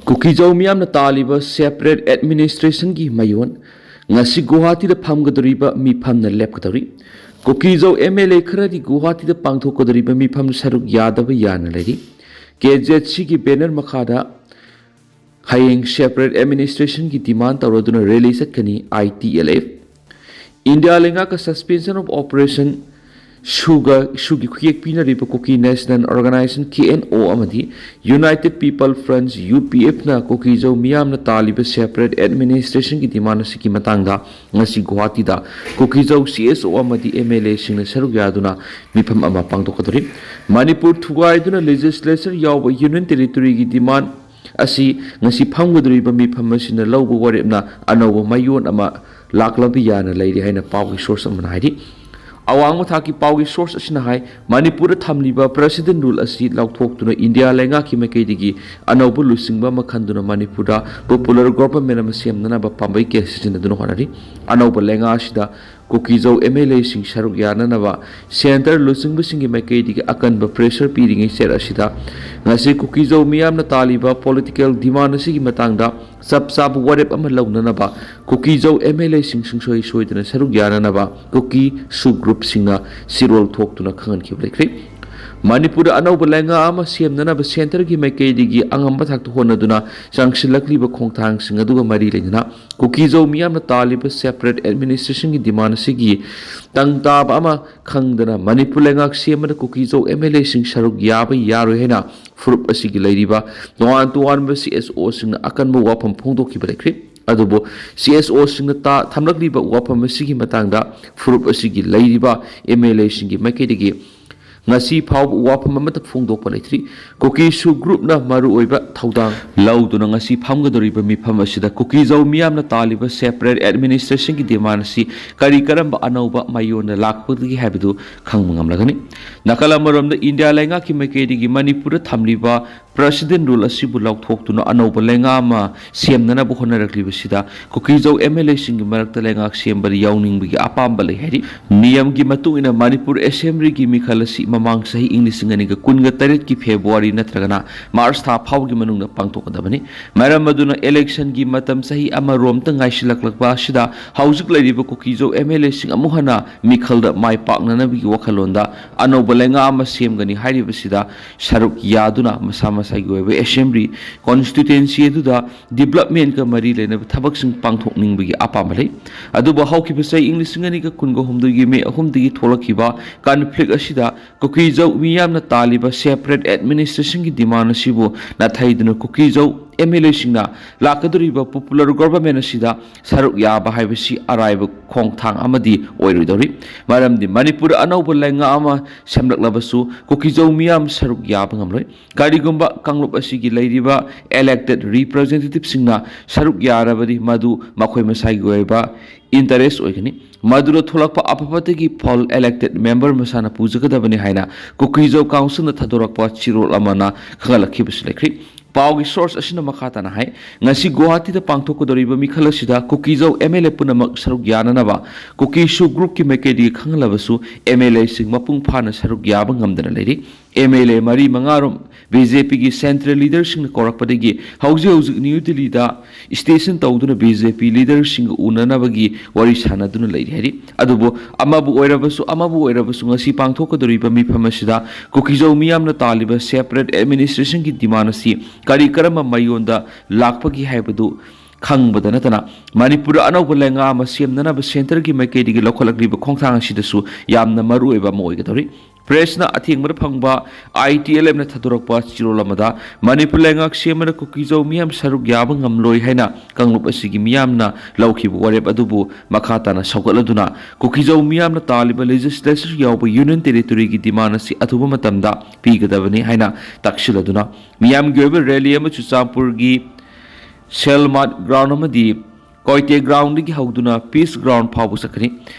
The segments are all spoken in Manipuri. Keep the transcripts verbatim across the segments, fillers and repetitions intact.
ꯀꯨꯀꯤꯖꯧ ꯃꯤꯌꯥꯝꯅ ꯇꯥꯜꯂꯤꯕ separate administrationꯒꯤ ꯃꯌꯣꯟ ꯉꯁꯤ ꯒꯨꯋꯥꯍꯥꯇꯤꯗ ꯐꯝꯒꯗꯧꯔꯤꯕ ꯃꯤꯐꯝꯅ ꯂꯦꯞꯀꯗꯧꯔꯤ꯫ ꯀꯨꯀꯤꯖꯧ MLA ꯈꯔꯗꯤ ꯒꯨꯋꯥꯍꯥꯇꯤꯗ ꯄꯥꯡꯊꯣꯛꯀꯗꯧꯔꯤꯕ ꯃꯤꯐꯝ ꯁꯔꯨꯛ ꯌꯥꯗꯕ ꯌꯥꯅ ꯂꯩꯔꯤ꯫ KZCꯒꯤ banner ꯃꯈꯥꯗ ꯍꯌꯦꯡ separate administrationꯒꯤ demand ꯇꯧꯔꯗꯨꯅ rally ꯆꯠꯀꯅꯤ ITLF꯫ India ꯂꯩꯉꯥꯛꯀ suspension of operation ꯁꯨꯒ ꯁꯨꯒꯤ ꯈꯨꯌꯦꯛ ꯄꯤꯅꯔꯤꯕ Kuki National Organisation, KNO, ꯑꯃꯗꯤ United People Front, UPFꯅ ꯀꯨꯀꯤꯖꯧ ꯃꯤꯌꯥꯝꯅ ꯇꯥꯜꯂꯤꯕ separate administrationꯒꯤ demand ꯑꯁꯤꯒꯤ ꯃꯇꯥꯡꯗ ꯉꯁꯤ ꯒꯨꯋꯥꯍꯥꯇꯤꯗ ꯀꯨꯀꯤꯖꯧ CSO ꯑꯃꯗꯤ MLAꯁꯤꯡꯅ ꯁꯔꯨꯛ ꯌꯥꯗꯨꯅ ꯃꯤꯐꯝ ꯑꯃ ꯄꯥꯡꯊꯣꯛꯀꯗꯧꯔꯤ꯫ ꯃꯅꯤꯄꯨꯔ ꯊꯨꯒꯥꯏꯗꯨꯅ legislature ꯌꯥꯎꯕ Union Territoryꯒꯤ demand ꯑꯁꯤ ꯉꯁꯤ ꯐꯝꯒꯗꯧꯔꯤꯕ ꯃꯤꯐꯝ ꯑꯁꯤꯅ ꯂꯧꯕ ꯋꯥꯔꯦꯞꯅ ꯑꯅꯧꯕ ꯃꯌꯣꯟ ꯑꯃ ꯂꯥꯛꯂꯕ ꯌꯥꯅ ꯂꯩꯔꯤ ꯍꯥꯏꯅ ꯄꯥꯎꯒꯤ source ꯑꯃꯅ ꯍꯥꯏꯔꯤ꯫ ꯑꯋꯥꯡꯕ ꯊꯥꯛꯀꯤ ꯄꯥꯎꯒꯤ source ꯑꯁꯤꯅ ꯍꯥꯏ, ꯃꯅꯤꯄꯨꯔꯗ ꯊꯝꯂꯤꯕ President Rule ꯑꯁꯤ ꯂꯧꯊꯣꯛꯇꯨꯅ ꯏꯟꯗꯤꯌꯥ ꯂꯩꯉꯥꯛꯀꯤ ꯃꯥꯏꯀꯩꯗꯒꯤ ꯑꯅꯧꯕ ꯂꯨꯆꯤꯡꯕ ꯑꯃ ꯈꯟꯗꯨꯅ ꯃꯅꯤꯄꯨꯔꯗ popular government ꯑꯃ ꯁꯦꯝꯅꯅꯕ ꯄꯥꯝꯕꯩ ꯀꯌꯥ ꯁꯤꯖꯤꯟꯅꯗꯨꯅ ꯍꯣꯠꯅꯔꯤ꯫ ꯑꯅꯧꯕ ꯂꯩꯉꯥꯛ ꯑꯁꯤꯗ ꯀꯨꯀꯤꯖꯧ MLAꯁꯤꯡ ꯁꯔꯨꯛ ꯌꯥꯅꯅꯕ centre ꯂꯨꯆꯤꯡꯕꯁꯤꯡꯒꯤ ꯃꯥꯏꯀꯩꯗꯒꯤ ꯑꯀꯟꯕ pressure ꯄꯤꯔꯤꯉꯩ ꯆꯦꯠ ꯑꯁꯤꯗ ꯉꯁꯤ ꯀꯨꯀꯤꯖꯧ ꯃꯤꯌꯥꯝꯅ ꯇꯥꯜꯂꯤꯕ political demand ꯑꯁꯤꯒꯤ ꯃꯇꯥꯡꯗ ꯆꯞ ꯆꯥꯕ ꯋꯥꯔꯦꯞ ꯑꯃ ꯂꯧꯅꯅꯕ ꯀꯨꯀꯤꯖꯧ MLAꯁꯤꯡ ꯁꯨꯡꯁꯣꯏ ꯁꯣꯏꯗꯅ ꯁꯔꯨꯛ ꯌꯥꯅꯅꯕ ꯀꯨꯀꯤ ꯁꯨ groupꯁꯤꯡꯅ ꯁꯤꯔꯣꯜ ꯊꯣꯛꯇꯨꯅ ꯈꯪꯍꯟꯈꯤꯕ ꯂꯩꯈ꯭ꯔꯦ꯫ ꯃꯅꯤꯄꯨꯔꯗ ꯑꯅꯧꯕ ꯂꯩꯉꯥꯛ ꯑꯃ ꯁꯦꯝꯅꯅꯕ centreꯒꯤ ꯃꯥꯏꯀꯩꯗꯒꯤ ꯑꯉꯝꯕ ꯊꯥꯛꯇ ꯍꯣꯠꯅꯗꯨꯅ ꯆꯪꯁꯤꯜꯂꯛꯂꯤꯕ ꯈꯣꯡꯊꯥꯡꯁꯤꯡ ꯑꯗꯨꯒ ꯃꯔꯤ ꯂꯩꯅꯅ ꯀꯨꯀꯤꯖꯧ ꯃꯤꯌꯥꯝꯅ ꯇꯥꯜꯂꯤꯕ separate administrationꯒꯤ demand ꯑꯁꯤꯒꯤ ꯇꯪ ꯇꯥꯕ ꯑꯃ ꯈꯪꯗꯅ ꯃꯅꯤꯄꯨꯔ ꯂꯩꯉꯥꯛ ꯁꯦꯝꯕꯗ ꯀꯨꯀꯤꯖꯧ MLAꯁꯤꯡ ꯁꯔꯨꯛ ꯌꯥꯕ ꯌꯥꯔꯣꯏ ꯍꯥꯏꯅ ꯐꯨꯔꯨꯞ ꯑꯁꯤꯒꯤ ꯂꯩꯔꯤꯕ ꯇꯣꯉꯥꯟ ꯇꯣꯉꯥꯟꯕ CSOꯁꯤꯡꯅ ꯑꯀꯟꯕ ꯋꯥꯐꯝ ꯐꯣꯡꯗꯣꯛꯈꯤꯕ ꯂꯩꯈ꯭ꯔꯦ꯫ ꯑꯗꯨꯕꯨ CSOꯁꯤꯡꯅ ꯇꯥ-, ꯊꯝꯂꯛꯂꯤꯕ ꯋꯥꯐꯝ ꯑꯁꯤꯒꯤ ꯃꯇꯥꯡꯗ ꯐꯨꯔꯨꯞ ꯑꯁꯤꯒꯤ ꯂꯩꯔꯤꯕ MLAꯁꯤꯡꯒꯤ ꯃꯥꯏꯀꯩꯗꯒꯤ ꯉꯁꯤ ꯐꯥꯎꯕ ꯋꯥꯐꯝ ꯑꯃꯠꯇ ꯐꯣꯡꯗꯣꯛꯄ ꯂꯩꯇ꯭ꯔꯤ꯫ ꯀꯨꯀꯤ ꯁꯨ groupꯅ ꯃꯔꯨꯑꯣꯏꯕ ꯊꯧꯗꯥꯡ ꯂꯧꯗꯨꯅ ꯉꯁꯤ ꯐꯝꯒꯗꯧꯔꯤꯕ ꯃꯤꯐꯝ ꯑꯁꯤꯗ ꯀꯨꯀꯤꯖꯧ ꯃꯤꯌꯥꯝꯅ ꯇꯥꯜꯂꯤꯕ separate administrationꯒꯤ demand ꯑꯁꯤ ꯀꯔꯤ ꯀꯔꯝꯕ ꯑꯅꯧꯕ ꯃꯌꯣꯟꯗ ꯂꯥꯛꯄꯗꯒꯤ ꯍꯥꯏꯕꯗꯨ ꯈꯪꯕ ꯉꯝꯂꯒꯅꯤ꯫ ꯅꯥꯀꯜ ꯑꯃꯔꯣꯝꯗ ꯏꯟꯗꯤꯌꯥ ꯂꯩꯉꯥꯛꯀꯤ ꯃꯥꯏꯀꯩꯗꯒꯤ ꯃꯅꯤꯄꯨꯔꯗ ꯊꯝꯂꯤꯕ President Rule ꯑꯁꯤꯕꯨ ꯂꯧꯊꯣꯛꯇꯨꯅ ꯑꯅꯧꯕ ꯂꯩꯉꯥꯛ ꯑꯃ ꯁꯦꯝꯅꯅꯕ ꯍꯣꯠꯅꯔꯛꯂꯤꯕꯁꯤꯗ ꯀꯨꯀꯤꯖꯧ M L A ꯁꯤꯡꯒꯤ ꯃꯔꯛꯇ ꯂꯩꯉꯥꯛ ꯁꯦꯝꯕꯗ ꯌꯥꯎꯅꯤꯡꯕꯒꯤ ꯑꯄꯥꯝꯕ ꯂꯩ ꯍꯥꯏꯔꯤ꯫ ꯅꯤꯌꯝꯒꯤ ꯃꯇꯨꯡ ꯏꯟꯅ ꯃꯅꯤꯄꯨꯔ Assembly ꯒꯤ ꯃꯤꯈꯜ ꯑꯁꯤ ꯃꯃꯥꯡ ꯆꯍꯤ ꯏꯪ ꯂꯤꯁꯤꯡ ꯑꯅꯤꯒ ꯀꯨꯟꯒ ꯇꯔꯦꯠꯀꯤ February ꯅꯠꯇ꯭ꯔꯒꯅ March ꯊꯥ ꯐꯥꯎꯒꯤ ꯃꯅꯨꯡꯗ ꯄꯥꯡꯊꯣꯛꯀꯗꯕꯅꯤ꯫ ꯃꯔꯝ ꯑꯗꯨꯅ election ꯒꯤ ꯃꯇꯝ ꯆꯍꯤ ꯑꯃꯔꯣꯝꯇ ꯉꯥꯏꯁꯤꯜꯂꯛꯂꯛꯄ ꯑꯁꯤꯗ ꯍꯧꯖꯤꯛ ꯂꯩꯔꯤꯕ ꯀꯨꯀꯤꯖꯧ M L A ꯁꯤꯡ ꯑꯃꯨꯛ ꯍꯟꯅ ꯃꯤꯈꯜꯗ ꯃꯥꯏ ꯄꯥꯛꯅꯅꯕꯒꯤ ꯋꯥꯈꯜꯂꯣꯟꯗ ꯑꯅꯧꯕ ꯂꯩꯉꯥꯛ ꯑꯃ ꯁꯦꯝꯒꯅꯤ ꯍꯥꯏꯔꯤꯕꯁꯤꯗ ꯁꯔꯨꯛ ꯌꯥꯗꯨꯅ ꯃꯁꯥ ꯃꯁꯥꯒꯤ ꯑꯣꯏꯕ Assembly constituency ꯑꯗꯨꯗ development ꯀ ꯃꯔꯤ ꯂꯩꯅꯕ ꯊꯕꯛꯁꯤꯡ ꯄꯥꯡꯊꯣꯛꯅꯤꯡꯕꯒꯤ ꯑꯄꯥꯝꯕ ꯂꯩ꯫ ꯑꯗꯨꯕꯨ ꯍꯧꯈꯤꯕ ꯆꯍꯤ ꯏꯪ ꯂꯤꯁꯤꯡ ꯑꯅꯤꯒ ꯀꯨꯟꯒ ꯍꯨꯝꯗꯣꯏꯒꯤ May ꯑꯍꯨꯝꯗꯒꯤ ꯊꯣꯛꯂꯛꯈꯤꯕ conflict ꯑꯁꯤꯗ ꯀꯨꯀꯤꯖꯧ ꯃꯤꯌꯥꯝꯅ ꯇꯥꯜꯂꯤꯕ separate administration ꯒꯤ demand ꯑꯁꯤꯕꯨ ꯅꯥꯊꯩꯗꯨꯅ ꯀꯨꯀꯤꯖꯧ M L A ꯁꯤꯡꯅ ꯂꯥꯛꯀꯗꯧꯔꯤꯕ popular government ꯑꯁꯤꯗ ꯁꯔꯨꯛ ꯌꯥꯕ ꯍꯥꯏꯕꯁꯤ ꯑꯔꯥꯏꯕ ꯈꯣꯡꯊꯥꯡ ꯑꯃꯗꯤ ꯑꯣꯏꯔꯣꯏꯗꯧꯔꯤ꯫ ꯃꯔꯝꯗꯤ ꯃꯅꯤꯄꯨꯔ ꯑꯅꯧꯕ ꯂꯩꯉꯥꯛ ꯑꯃ ꯁꯦꯝꯂꯛꯂꯕꯁꯨ ꯀꯨꯀꯤꯖꯧ ꯃꯤꯌꯥꯝ ꯁꯔꯨꯛ ꯌꯥꯕ ꯉꯝꯂꯣꯏ꯫ ꯀꯔꯤꯒꯨꯝꯕ ꯀꯥꯡꯂꯨꯞ ꯑꯁꯤꯒꯤ ꯂꯩꯔꯤꯕ elected representative ꯁꯤꯡꯅ ꯁꯔꯨꯛ ꯌꯥꯔꯕꯗꯤ ꯃꯗꯨ ꯃꯈꯣꯏ ꯃꯁꯥꯒꯤ ꯑꯣꯏꯕ interest ꯑꯣꯏꯒꯅꯤ꯫ ꯃꯗꯨꯗ ꯊꯣꯛꯂꯛꯄ ꯑꯐ ꯐꯠꯇꯒꯤ ꯐꯜ elected member ꯃꯁꯥꯅ ꯄꯨꯖꯒꯗꯕꯅꯤ ꯍꯥꯏꯅ ꯀꯨꯀꯤꯖꯧ council ꯅ ꯊꯥꯗꯣꯔꯛꯄ ꯆꯦꯔꯣꯜ ꯑꯃꯅ ꯈꯪꯍꯜꯂꯛꯈꯤꯕꯁꯨ ꯂꯩꯈ꯭ꯔꯤ꯫ ꯄꯥꯎꯒꯤ source ꯑꯁꯤꯅ ꯃꯈꯥ ꯇꯥꯅ ꯍꯥꯏ, ꯉꯁꯤ ꯒꯨꯋꯥꯍꯥꯇꯤꯗ ꯄꯥꯡꯊꯣꯛꯀꯗꯧꯔꯤꯕ ꯃꯤꯈꯜ ꯑꯁꯤꯗ ꯀꯨꯀꯤꯖꯧ M L A ꯄꯨꯝꯅꯃꯛ ꯁꯔꯨꯛ ꯌꯥꯅꯅꯕ ꯀꯨꯀꯤ ꯁꯨ group ꯀꯤ ꯃꯥꯏꯀꯩꯗꯒꯤ ꯈꯪꯍꯜꯂꯕꯁꯨ M L A ꯁꯤꯡ ꯃꯄꯨꯡ ꯐꯥꯅ ꯁꯔꯨꯛ ꯌꯥꯕ ꯉꯝꯗꯅ ꯂꯩꯔꯤ꯫ M L A ꯃꯔꯤ ꯃꯉꯥꯔꯣꯝ B J P ꯒꯤ central leader ꯁꯤꯡꯅ ꯀꯧꯔꯛꯄꯗꯒꯤ ꯍꯧꯖꯤꯛ ꯍꯧꯖꯤꯛ ꯅ꯭ꯌꯨ ꯗꯤꯜꯂꯤꯗ station ꯇꯧꯗꯨꯅ B J P leader ꯁꯤꯡꯒ ꯎꯅꯅꯕꯒꯤ ꯋꯥꯔꯤ ꯁꯥꯟꯅꯗꯨꯅ ꯂꯩꯔꯤ ꯍꯥꯏꯔꯤ꯫ ꯑꯗꯨꯕꯨ ꯑꯃꯕꯨ ꯑꯣꯏꯔꯕꯁꯨ ꯑꯃꯕꯨ ꯑꯣꯏꯔꯕꯁꯨ ꯉꯁꯤ ꯄꯥꯡꯊꯣꯛꯀꯗꯧꯔꯤꯕ ꯃꯤꯐꯝ ꯑꯁꯤꯗ ꯀꯨꯀꯤꯖꯧ ꯃꯤꯌꯥꯝꯅ ꯇꯥꯜꯂꯤꯕ separate administration ꯒꯤ demand ꯑꯁꯤ ꯀꯔꯤ ꯀꯔꯝꯕ ꯃꯥꯏꯌꯣꯟꯗ ꯂꯥꯛꯄꯒꯦ ꯍꯥꯏꯕꯗꯨ ꯈꯪꯕꯗ ꯅꯠꯇꯅ ꯃꯅꯤꯄꯨꯔꯗ ꯑꯅꯧꯕ ꯂꯩꯉꯥꯛ ꯑꯃ ꯁꯦꯝꯅꯅꯕ centre ꯒꯤ ꯃꯥꯏꯀꯩꯗꯒꯤ ꯂꯧꯈꯠꯂꯛꯂꯤꯕ ꯈꯣꯡꯊꯥꯡ ꯑꯁꯤꯗꯁꯨ ꯌꯥꯝꯅ ꯃꯔꯨꯑꯣꯏꯕ ꯑꯃ ꯑꯣꯏꯒꯗꯧꯔꯤ꯫ Press ꯅ ꯑꯊꯦꯡꯕꯗ ꯐꯪꯕ I T L F ꯅ ꯊꯥꯗꯣꯔꯛꯄ ꯆꯦꯔꯣꯜ ꯑꯃꯗ ꯃꯅꯤꯄꯨꯔ ꯂꯩꯉꯥꯛ ꯁꯦꯝꯕꯗ ꯀꯨꯀꯤꯖꯧ ꯃꯤꯌꯥꯝ ꯁꯔꯨꯛ ꯌꯥꯕ ꯉꯝꯂꯣꯏ ꯍꯥꯏꯅ ꯀꯥꯡꯂꯨꯞ ꯑꯁꯤꯒꯤ ꯃꯤꯌꯥꯝꯅ ꯂꯧꯈꯤꯕ ꯋꯥꯔꯦꯞ ꯑꯗꯨꯕꯨ ꯃꯈꯥ ꯇꯥꯅ ꯁꯧꯒꯠꯂꯗꯨꯅ ꯀꯨꯀꯤꯖꯧ ꯃꯤꯌꯥꯝꯅ ꯇꯥꯜꯂꯤꯕ legislature ꯌꯥꯎꯕ Union Territory ꯒꯤ demand ꯑꯁꯤ ꯑꯊꯨꯕ ꯃꯇꯝꯗ ꯄꯤꯒꯗꯕꯅꯤ ꯍꯥꯏꯅ ꯇꯛꯁꯤꯜꯂꯗꯨꯅ ꯃꯤꯌꯥꯝꯒꯤ ꯑꯣꯏꯕ rally ꯑꯃ ꯆꯨꯔꯆꯥꯟꯄꯨꯔꯒꯤ ꯁꯦꯜꯃꯥꯠ ground ꯑꯃꯗꯤ ꯀꯣꯏꯇꯦ ground ꯗꯒꯤ ꯍꯧꯗꯨꯅ Peace Ground ꯐꯥꯎꯕ ꯆꯠꯀꯅꯤ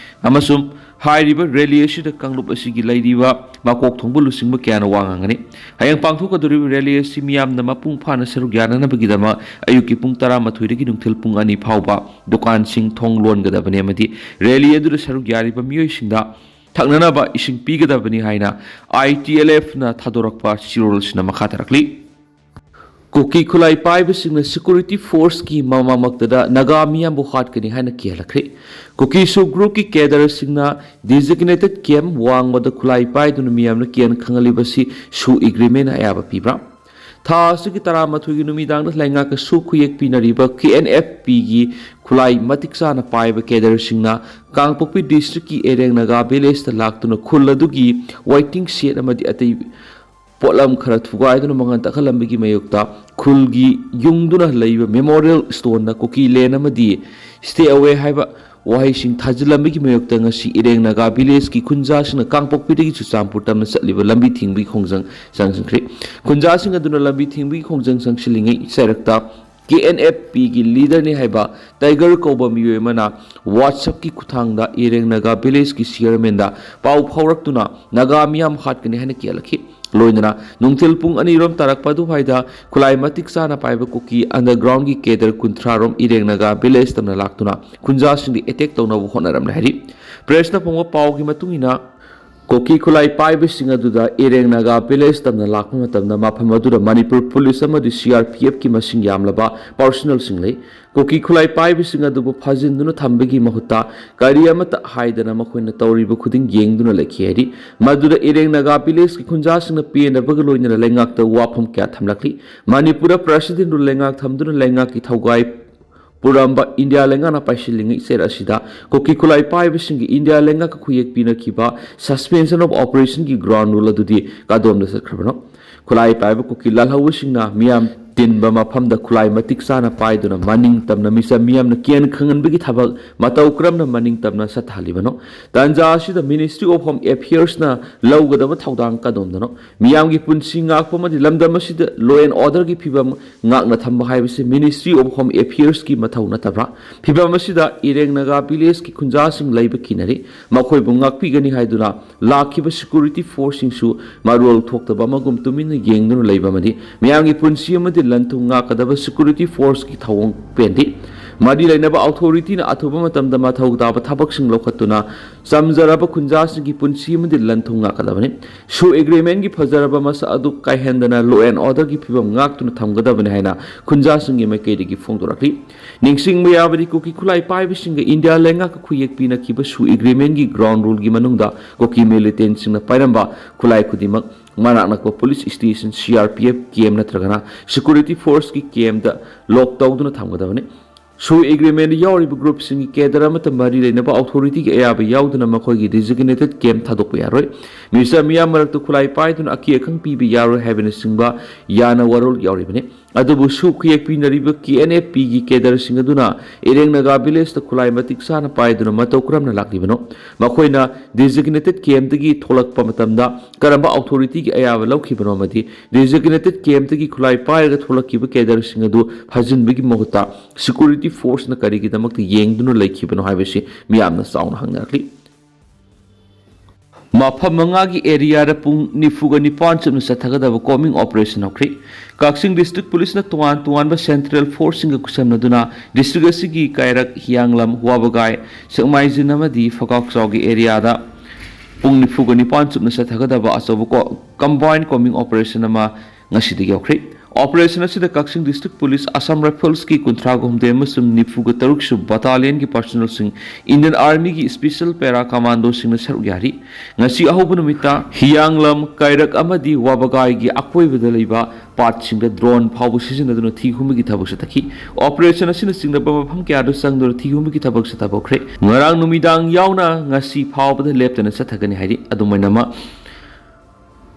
ꯑꯃꯁꯨꯡ ꯍꯥꯏꯔꯤꯕ ꯔꯦꯂꯤ ꯑꯁꯤꯗ ꯀꯥꯡꯂꯨꯞ ꯑꯁꯤꯒꯤ ꯂꯩꯔꯤꯕ ꯃꯀꯣꯛ ꯊꯣꯡꯕ ꯂꯨꯆꯤꯡꯕ ꯀꯌꯥꯅ ꯋꯥ ꯉꯥꯡꯒꯅꯤ꯫ ꯍꯌꯦꯡ ꯄꯥꯡꯊꯣꯛꯀꯗꯧꯔꯤꯕ ꯔꯦꯂꯤ ꯑꯁꯤ ꯃꯤꯌꯥꯝꯅ ꯃꯄꯨꯡ ꯐꯥꯅ ꯁꯔꯨꯛ ꯌꯥꯅꯅꯕꯒꯤꯗꯃꯛ ꯑꯌꯨꯛꯀꯤ ꯄꯨꯡ ꯇꯔꯥꯃꯥꯊꯣꯏꯗꯒꯤ ꯅꯨꯡꯊꯤꯜ ꯄꯨꯡ ꯑꯅꯤ ꯐꯥꯎꯕ ꯗꯨꯀꯥꯟꯁꯤꯡ ꯊꯣꯡ ꯂꯣꯟꯒꯗꯕꯅꯤ ꯑꯃꯗꯤ ꯔꯦꯂꯤ ꯑꯗꯨꯗ ꯁꯔꯨꯛ ꯌꯥꯔꯤꯕ ꯃꯤꯑꯣꯏꯁꯤꯡꯗ ꯊꯛꯅꯅꯕ ꯏꯁꯤꯡ ꯄꯤꯒꯗꯕꯅꯤ ꯍꯥꯏꯅ ꯑꯥꯏ ꯇꯤ ꯑꯦꯜ ꯑꯦꯐꯅ ꯊꯥꯗꯣꯔꯛꯄ ꯆꯦꯔꯣꯜꯁꯤꯅ ꯃꯈꯥ ꯇꯥꯔꯛꯂꯤ꯫ ꯀꯨꯀꯤ ꯈꯨꯠꯂꯥꯏ ꯄꯥꯏꯕꯁꯤꯡꯅ ꯁꯦꯀ꯭ꯌꯨꯔꯤꯇꯤ ꯐꯣꯔꯁꯀꯤ ꯃꯃꯥꯃꯛꯇꯗ ꯅꯥꯒꯥ ꯃꯤꯌꯥꯝꯕꯨ ꯍꯥꯠꯀꯅꯤ ꯍꯥꯏꯅ ꯀꯤꯍꯜꯂꯛꯈ꯭ꯔꯦ꯫ ꯀꯨꯀꯤ ꯁꯨꯞ ꯒ꯭ꯔꯨꯞꯀꯤ ꯀꯦꯗꯔꯁꯤꯡꯅ ꯗꯤꯖꯤꯒꯅꯦꯇꯦꯗ ꯀꯦꯝꯞ ꯋꯥꯡꯃꯗ ꯈꯨꯠꯂꯥꯏ ꯄꯥꯏꯗꯨꯅ ꯃꯤꯌꯥꯝꯅ ꯀꯤꯍꯟ ꯈꯪꯍꯜꯂꯤꯕꯁꯤ ꯁꯨ ꯑꯦꯒ꯭ꯔꯤꯃꯦꯟꯅ ꯑꯌꯥꯕ ꯄꯤꯕ꯭ꯔꯥ? ꯊꯥ ꯑꯁꯤꯒꯤ ꯇꯔꯥꯃꯥꯊꯣꯏꯒꯤ ꯅꯨꯃꯤꯗꯥꯡꯗ ꯂꯩꯉꯥꯛꯀ ꯁꯨ ꯈꯨꯌꯦꯛ ꯄꯤꯅꯔꯤꯕ ꯀꯦ ꯑꯦꯟ ꯑꯦꯐ ꯄꯤꯒꯤ ꯈꯨꯠꯂꯥꯏ ꯃꯇꯤꯛ ꯆꯥꯅ ꯄꯥꯏꯕ ꯀꯦꯗꯔꯁꯤꯡꯅ ꯀꯥꯡꯄꯣꯛꯄꯤ ꯗꯤꯁꯇ꯭ꯔꯤꯛꯀꯤ ꯑꯦꯔꯦꯡ ꯅꯥꯒꯥ ꯚꯤꯂꯦꯖꯇ ꯂꯥꯛꯇꯨꯅ ꯈꯨꯜ ꯑꯗꯨꯒꯤ ꯋꯦꯇꯤꯡ ꯁꯦꯗ ꯑꯃꯗꯤ ꯑꯇꯩ ꯄꯣꯠꯂꯝ ꯈꯔ ꯊꯨꯒꯥꯏꯗꯨꯅ ꯃꯉꯥꯜ ꯇꯥꯛꯍꯜꯂꯝꯕꯒꯤ ꯃꯥꯌꯣꯛꯇ ꯈꯨꯜꯒꯤ ꯌꯨꯡꯗꯨꯅ ꯂꯩꯕ ꯃꯦꯃꯣꯔꯤꯌꯦꯜ ꯁ꯭ꯇꯣꯟꯗ "ꯀꯨꯀꯤ ꯂꯦꯟ" ꯑꯃꯗꯤ "Stay away" ꯍꯥꯏꯕ ꯋꯥꯍꯩꯁꯤꯡ ꯊꯥꯖꯤꯜꯂꯝꯕꯒꯤ ꯃꯥꯌꯣꯛꯇ ꯉꯁꯤ ꯏꯔꯦꯡ ꯅꯥꯒꯥ ꯚꯤꯂꯦꯖꯀꯤ ꯈꯨꯟꯖꯥꯁꯤꯡꯅ ꯀꯥꯡꯄꯣꯛꯄꯤꯗꯒꯤ ꯆꯨꯔꯆꯥꯟꯄꯨꯔ ꯇꯝꯅ ꯆꯠꯂꯤꯕ ꯂꯝꯕꯤ ꯊꯤꯡꯕꯒꯤ ꯈꯣꯡꯖꯪ ꯆꯪꯁꯤꯟꯈ꯭ꯔꯦ꯫ ꯈꯨꯟꯖꯥꯁꯤꯡ ꯑꯗꯨꯅ ꯂꯝꯕꯤ ꯊꯤꯡꯕꯒꯤ ꯈꯣꯡꯖꯪ ꯆꯪꯁꯤꯜꯂꯤꯉꯩ ꯆꯩꯔꯛꯇ ꯀꯦ ꯑꯦꯟ ꯑꯦꯐ ꯄꯤꯒꯤ ꯂꯤꯗꯔꯅꯤ ꯍꯥꯏꯕ ꯇꯥꯏꯒꯔ ꯀꯧꯕ ꯃꯤꯑꯣꯏ ꯑꯃꯅ WhatsApp-ꯀꯤ ꯈꯨꯠꯊꯥꯡꯗ ꯏꯔꯦꯡ ꯅꯥꯒꯥ ꯚꯤꯂꯦꯖꯀꯤ ꯆꯤꯌꯔꯃꯦꯟꯗ ꯄꯥꯎ ꯐꯥꯎꯔꯛꯇꯨꯅ ꯅꯥꯒꯥ ꯃꯤꯌꯥꯝ ꯍꯥꯠꯀꯅꯤ ꯍꯥꯏꯅ ꯀꯤꯍꯜꯂꯛꯈꯤ꯫ ꯂꯣꯏꯅꯅ ꯅꯨꯡꯊꯤꯜ ꯄꯨꯡ ꯑꯅꯤꯔꯣꯝ ꯇꯥꯔꯛꯄ ꯑꯗꯨꯋꯥꯏꯗ ꯈꯨꯠꯂꯥꯏ ꯃꯇꯤꯛ ꯆꯥꯅ ꯄꯥꯏꯕ ꯀꯨꯀꯤ ꯑꯟꯗꯔꯒ꯭ꯔꯥꯎꯟꯒꯤ ꯀꯦꯗꯔ ꯀꯨꯟꯊ꯭ꯔꯥ ꯔꯣꯝ ꯏꯔꯦꯡ ꯅꯥꯒꯥ ꯚꯤꯂꯦꯖ ꯇꯝꯅ ꯂꯥꯛꯇꯨꯅ ꯈꯨꯟꯖꯥꯁꯤꯡꯗ ꯑꯦꯇꯦꯛ ꯇꯧꯅꯕ ꯍꯣꯠꯅꯔꯝꯂꯦ ꯍꯥꯏꯔꯤ꯫ ꯄ꯭ꯔꯦꯁꯅ ꯐꯣꯡꯕ ꯄꯥꯎꯒꯤ ꯃꯇꯨꯡ ꯏꯟꯅ, ꯀꯨꯀꯤ ꯈꯨꯠꯂꯥꯏ ꯄꯥꯏꯕꯁꯤꯡ ꯑꯗꯨꯗ ꯏꯔꯦꯡ ꯅꯥꯒꯥ ꯚꯤꯂꯦꯖ ꯇꯝꯅ ꯂꯥꯛꯄ ꯃꯇꯝꯗ ꯃꯐꯝ ꯑꯗꯨꯗ ꯃꯅꯤꯄꯨꯔ ꯄꯨꯂꯤꯁ ꯑꯃꯗꯤ ꯁꯤ ꯑꯥꯔ ꯄꯤ ꯑꯦꯐꯀꯤ ꯃꯁꯤꯡ ꯌꯥꯝꯂꯕ ꯄꯥꯔꯁꯣꯅꯦꯜꯁꯤꯡ ꯂꯩ꯫ ꯀꯨꯀꯤ ꯈꯨꯠꯂꯥꯏ ꯄꯥꯏꯕꯁꯤꯡ ꯑꯗꯨꯕꯨ ꯐꯥꯖꯤꯟꯗꯨꯅ ꯊꯝꯕꯒꯤ ꯃꯍꯨꯠꯇ ꯀꯔꯤ ꯑꯃꯠꯇ ꯍꯥꯏꯗꯅ ꯃꯈꯣꯏꯅ ꯇꯧꯔꯤꯕ ꯈꯨꯗꯤꯡ ꯌꯦꯡꯗꯨꯅ ꯂꯩꯈꯤ ꯍꯥꯏꯔꯤ꯫ ꯃꯗꯨꯗ ꯏꯔꯦꯡ ꯅꯥꯒꯥ ꯚꯤꯂꯦꯖꯀꯤ ꯈꯨꯟꯖꯥꯁꯤꯡꯅ ꯄꯦꯟꯗꯕꯒ ꯂꯣꯏꯅꯅ ꯂꯩꯉꯥꯛꯇ ꯋꯥꯐꯝ ꯀꯌꯥ ꯊꯝꯂꯛꯂꯤ꯫ ꯃꯅꯤꯄꯨꯔꯗ ꯄ꯭ꯔꯁꯤꯗꯦꯟꯕꯨ ꯂꯩꯉꯥꯛ ꯊꯝꯗꯨꯅ ꯂꯩꯉꯥꯛꯀꯤ ꯊꯧꯒꯥꯏ ꯄꯨꯔꯝꯕ ꯏꯟꯗꯤꯌꯥ ꯂꯩꯉꯥꯛꯅ ꯄꯥꯏꯁꯤꯜꯂꯤꯉꯩ ꯆꯩꯔꯛ ꯑꯁꯤꯗ ꯀꯨꯀꯤ ꯈꯨꯠꯂꯥꯏ ꯄꯥꯏꯕꯁꯤꯡꯒꯤ ꯏꯟꯗꯤꯌꯥ ꯂꯩꯉꯥꯛꯀ ꯈꯨꯌꯦꯛ ꯄꯤꯅꯈꯤꯕ suspension of operation-ꯒꯤ ground rule ꯑꯗꯨꯗꯤ ꯀꯗꯣꯝꯗ ꯆꯠꯈ꯭ꯔꯕꯅꯣ? ꯈꯨꯠꯂꯥꯏ ꯄꯥꯏꯕ ꯀꯨꯀꯤ ꯂꯥꯜꯍꯧꯕꯁꯤꯡꯅ ꯃꯤꯌꯥꯝ ꯇꯤꯟꯕ ꯃꯐꯝꯗ ꯈꯨꯠꯂꯥꯏ ꯃꯇꯤꯛ ꯆꯥꯅ ꯄꯥꯏꯗꯨꯅ ꯃꯅꯤꯡ ꯇꯝꯅ ꯃꯤꯆꯝ ꯃꯤꯌꯥꯝꯅ ꯀꯤꯍꯟ ꯈꯪꯍꯟꯕꯒꯤ ꯊꯕꯛ ꯃꯇꯧ ꯀꯔꯝꯅ ꯃꯅꯤꯡ ꯇꯝꯅ ꯆꯠꯊꯍꯜꯂꯤꯕꯅꯣ? ꯇꯥꯟꯖꯥ ꯑꯁꯤꯗ Ministry of Home Affairsꯅ ꯂꯧꯒꯗꯕ ꯊꯧꯗꯥꯡ ꯀꯗꯣꯝꯗꯅꯣ? ꯃꯤꯌꯥꯝꯒꯤ ꯄꯨꯟꯁꯤ ꯉꯥꯛꯄ ꯑꯃꯗꯤ ꯂꯝꯗꯝ ꯑꯁꯤꯗ law and orderꯒꯤ ꯐꯤꯕꯝ ꯉꯥꯛꯅ ꯊꯝꯕ ꯍꯥꯏꯕꯁꯤ Ministry of Home Affairsꯀꯤ ꯃꯊꯧ ꯅꯠꯇꯕ꯭ꯔꯥ? ꯐꯤꯕꯝ ꯑꯁꯤꯗ ꯏꯔꯦꯡ ꯅꯥꯒꯥ villageꯀꯤ ꯈꯨꯟꯖꯥꯁꯤꯡ ꯂꯩꯕ ꯀꯤꯅꯔꯤ꯫ ꯃꯈꯣꯏꯕꯨ ꯉꯥꯛꯄꯤꯒꯅꯤ ꯍꯥꯏꯗꯨꯅ ꯂꯥꯛꯈꯤꯕ security forceꯁꯤꯡꯁꯨ ꯃꯔꯣꯜ ꯊꯣꯛꯇꯕ ꯑꯃꯒꯨꯝ ꯇꯨꯃꯤꯟꯅ ꯌꯦꯡꯗꯨꯅ ꯂꯩꯕ ꯑꯃꯗꯤ ꯃꯤꯌꯥꯝꯒꯤ ꯄꯨꯟꯁꯤ ꯑꯃꯗꯤ ꯂꯟ ꯊꯨꯝ ꯉꯥꯛꯀꯗꯕ security forceꯀꯤ ꯊꯧꯑꯣꯡ ꯄꯦꯟꯗꯦ꯫ ꯃꯔꯤ ꯂꯩꯅꯕ authorityꯅ ꯑꯊꯨꯕ ꯃꯇꯝꯗ ꯃꯊꯧ ꯇꯥꯕ ꯊꯕꯛꯁꯤꯡ ꯂꯧꯈꯠꯇꯨꯅ ꯆꯝꯖꯔꯕ ꯈꯨꯟꯖꯥꯁꯤꯡꯒꯤ ꯄꯨꯟꯁꯤ ꯑꯃꯗꯤ ꯂꯟ ꯊꯨꯝ ꯉꯥꯛꯀꯗꯕꯅꯤ꯫ SoO agreementꯀꯤ ꯐꯖꯔꯕ ꯃꯁꯛ ꯑꯗꯨ ꯀꯥꯏꯍꯟꯗꯅ law and orderꯒꯤ ꯐꯤꯕꯝ ꯉꯥꯛꯇꯨꯅ ꯊꯝꯒꯗꯕꯅꯤ ꯍꯥꯏꯅ ꯈꯨꯟꯖꯥꯁꯤꯡꯒꯤ ꯃꯥꯏꯀꯩꯗꯒꯤ ꯐꯣꯡꯗꯣꯔꯛꯂꯤ꯫ ꯅꯤꯡꯁꯤꯡꯕ ꯌꯥꯕꯗꯤ, ꯀꯨꯀꯤ ꯈꯨꯠꯂꯥꯏ ꯄꯥꯏꯕꯁꯤꯡꯒ ꯏꯟꯗꯤꯌꯥ ꯂꯩꯉꯥꯛꯀ ꯈꯨꯌꯦꯛ ꯄꯤꯅꯈꯤꯕ SoO agreementꯀꯤ ground ruleꯒꯤ ꯃꯅꯨꯡꯗ ꯀꯨꯀꯤ militantꯁꯤꯡꯅ ꯄꯥꯏꯔꯝꯕ ꯈꯨꯠꯂꯥꯏ ꯈꯨꯗꯤꯡꯃꯛ ꯃꯅꯥꯛ ꯅꯛꯄ police station, CRPF camp ꯅꯠꯇ꯭ꯔꯒꯅ security forceꯀꯤ campꯇ lock ꯇꯧꯗꯨꯅ ꯊꯝꯒꯗꯕꯅꯤ꯫ SoO agreementꯗ ꯌꯥꯎꯔꯤꯕ groupꯁꯤꯡꯒꯤ cadre ꯑꯃꯠꯇ ꯃꯔꯤ ꯂꯩꯅꯕ authorityꯒꯤ ꯑꯌꯥꯕ ꯌꯥꯎꯗꯅ ꯃꯈꯣꯏꯒꯤ designated camp ꯊꯥꯗꯣꯛꯄ ꯌꯥꯔꯣꯏ꯫ ꯃꯤꯆꯝ ꯃꯤꯌꯥꯝ ꯃꯔꯛꯇ ꯈꯨꯠꯂꯥꯏ ꯄꯥꯏꯗꯨꯅ ꯑꯀꯤ ꯑꯈꯪ ꯄꯤꯕ ꯌꯥꯔꯣꯏ ꯍꯥꯏꯕꯅꯆꯤꯡꯕ ꯌꯥꯅ ꯋꯥꯔꯣꯜ ꯌꯥꯎꯔꯤꯕꯅꯤ꯫ ꯑꯗꯨꯕꯨ SoO ꯈꯨꯌꯦꯛ ꯄꯤꯅꯔꯤꯕ KNFPꯒꯤ cadreꯁꯤꯡ ꯑꯗꯨꯅ ꯏꯔꯦꯡ ꯅꯥꯒꯥ villageꯇ ꯈꯨꯠꯂꯥꯏ ꯃꯇꯤꯛ ꯆꯥꯅ ꯄꯥꯏꯗꯨꯅ ꯃꯇꯧ ꯀꯔꯝꯅ ꯂꯥꯛꯂꯤꯕꯅꯣ? ꯃꯈꯣꯏꯅ designated campꯇꯒꯤ ꯊꯣꯛꯂꯛꯄ ꯃꯇꯝꯗ ꯀꯔꯝꯕ authorityꯒꯤ ꯑꯌꯥꯕ ꯂꯧꯈꯤꯕꯅꯣ ꯑꯃꯗꯤ designated campꯇꯒꯤ ꯈꯨꯠꯂꯥꯏ ꯄꯥꯏꯔꯒ ꯊꯣꯛꯂꯛꯈꯤꯕ cadreꯁꯤꯡ ꯑꯗꯨ ꯐꯥꯖꯤꯟꯕꯒꯤ ꯃꯍꯨꯠꯇ security forceꯅ ꯀꯔꯤꯒꯤꯗꯃꯛꯇ ꯌꯦꯡꯗꯨꯅ ꯂꯩꯈꯤꯕꯅꯣ ꯍꯥꯏꯕꯁꯤ ꯃꯤꯌꯥꯝꯅ ꯆꯥꯎꯅ ꯍꯪꯅꯔꯛꯂꯤ꯫ ꯃꯐꯝ ꯃꯉꯥꯒꯤ areaꯗ ꯄꯨꯡ ꯅꯤꯐꯨꯒ ꯅꯤꯄꯥꯟ ꯆꯨꯞꯅ ꯆꯠꯊꯒꯗꯕ combing operation ꯍꯧꯈ꯭ꯔꯦ꯫ ꯀꯛꯆꯤꯡ district policeꯅ ꯇꯣꯉꯥꯟ ꯇꯣꯉꯥꯟꯕ central forceꯁꯤꯡꯒ ꯈꯨꯠꯁꯝꯅꯗꯨꯅ district ꯑꯁꯤꯒꯤ ꯀꯩꯔꯛ, ꯍꯤꯌꯥꯡꯂꯝ, ꯋꯥꯕꯒꯥꯏ, ꯁꯦꯛꯃꯥꯏꯖꯤꯟ ꯑꯃꯗꯤ ꯐꯒꯥꯎꯆꯥꯎꯒꯤ areaꯗ ꯄꯨꯡ ꯅꯤꯐꯨꯒ ꯅꯤꯄꯥꯟ ꯆꯨꯞꯅ ꯆꯠꯊꯒꯗꯕ ꯑꯆꯧꯕ co-, combined combing operation ꯑꯃ ꯉꯁꯤꯗꯒꯤ ꯍꯧꯈ꯭ꯔꯦ꯫ Operation ꯑꯁꯤꯗ ꯀꯛꯆꯤꯡ district police, Assam Riflesꯀꯤ ꯀꯨꯟꯊ꯭ꯔꯥꯒ ꯍꯨꯝꯗꯣꯏ ꯑꯃꯁꯨꯡ ꯅꯤꯐꯨꯒ ꯇꯔꯨꯛ ꯁꯨꯕ battalionꯒꯤ personnelꯁꯤꯡ, Indian Armyꯒꯤ special para commandoꯁꯤꯡꯅ ꯁꯔꯨꯛ ꯌꯥꯔꯤ꯫ ꯉꯁꯤ ꯑꯍꯧꯕ ꯅꯨꯃꯤꯠꯇ ꯍꯤꯌꯥꯡꯂꯝ, ꯀꯩꯔꯛ ꯑꯃꯗꯤ ꯋꯥꯕꯒꯥꯏꯒꯤ ꯑꯀꯣꯏꯕꯗ ꯂꯩꯕ ꯄꯥꯠꯁꯤꯡꯗ drone ꯐꯥꯎꯕ ꯁꯤꯖꯤꯟꯅꯗꯨꯅ ꯊꯤ ꯍꯨꯝꯕꯒꯤ ꯊꯕꯛ ꯆꯠꯊꯈꯤ꯫ Operation ꯑꯁꯤꯅ ꯆꯤꯡꯅꯕ ꯃꯐꯝ ꯀꯌꯥꯗ ꯆꯪꯗꯨꯅ ꯊꯤ ꯍꯨꯝꯕꯒꯤ ꯊꯕꯛ ꯆꯠꯊꯕ ꯍꯧꯈ꯭ꯔꯦ꯫ ꯉꯔꯥꯡ ꯅꯨꯃꯤꯗꯥꯡ ꯌꯥꯎꯅ ꯉꯁꯤ ꯐꯥꯎꯕꯗ ꯂꯦꯞꯇꯅ ꯆꯠꯊꯒꯅꯤ ꯍꯥꯏꯔꯤ꯫ ꯑꯗꯨꯃꯥꯏꯅꯃꯛ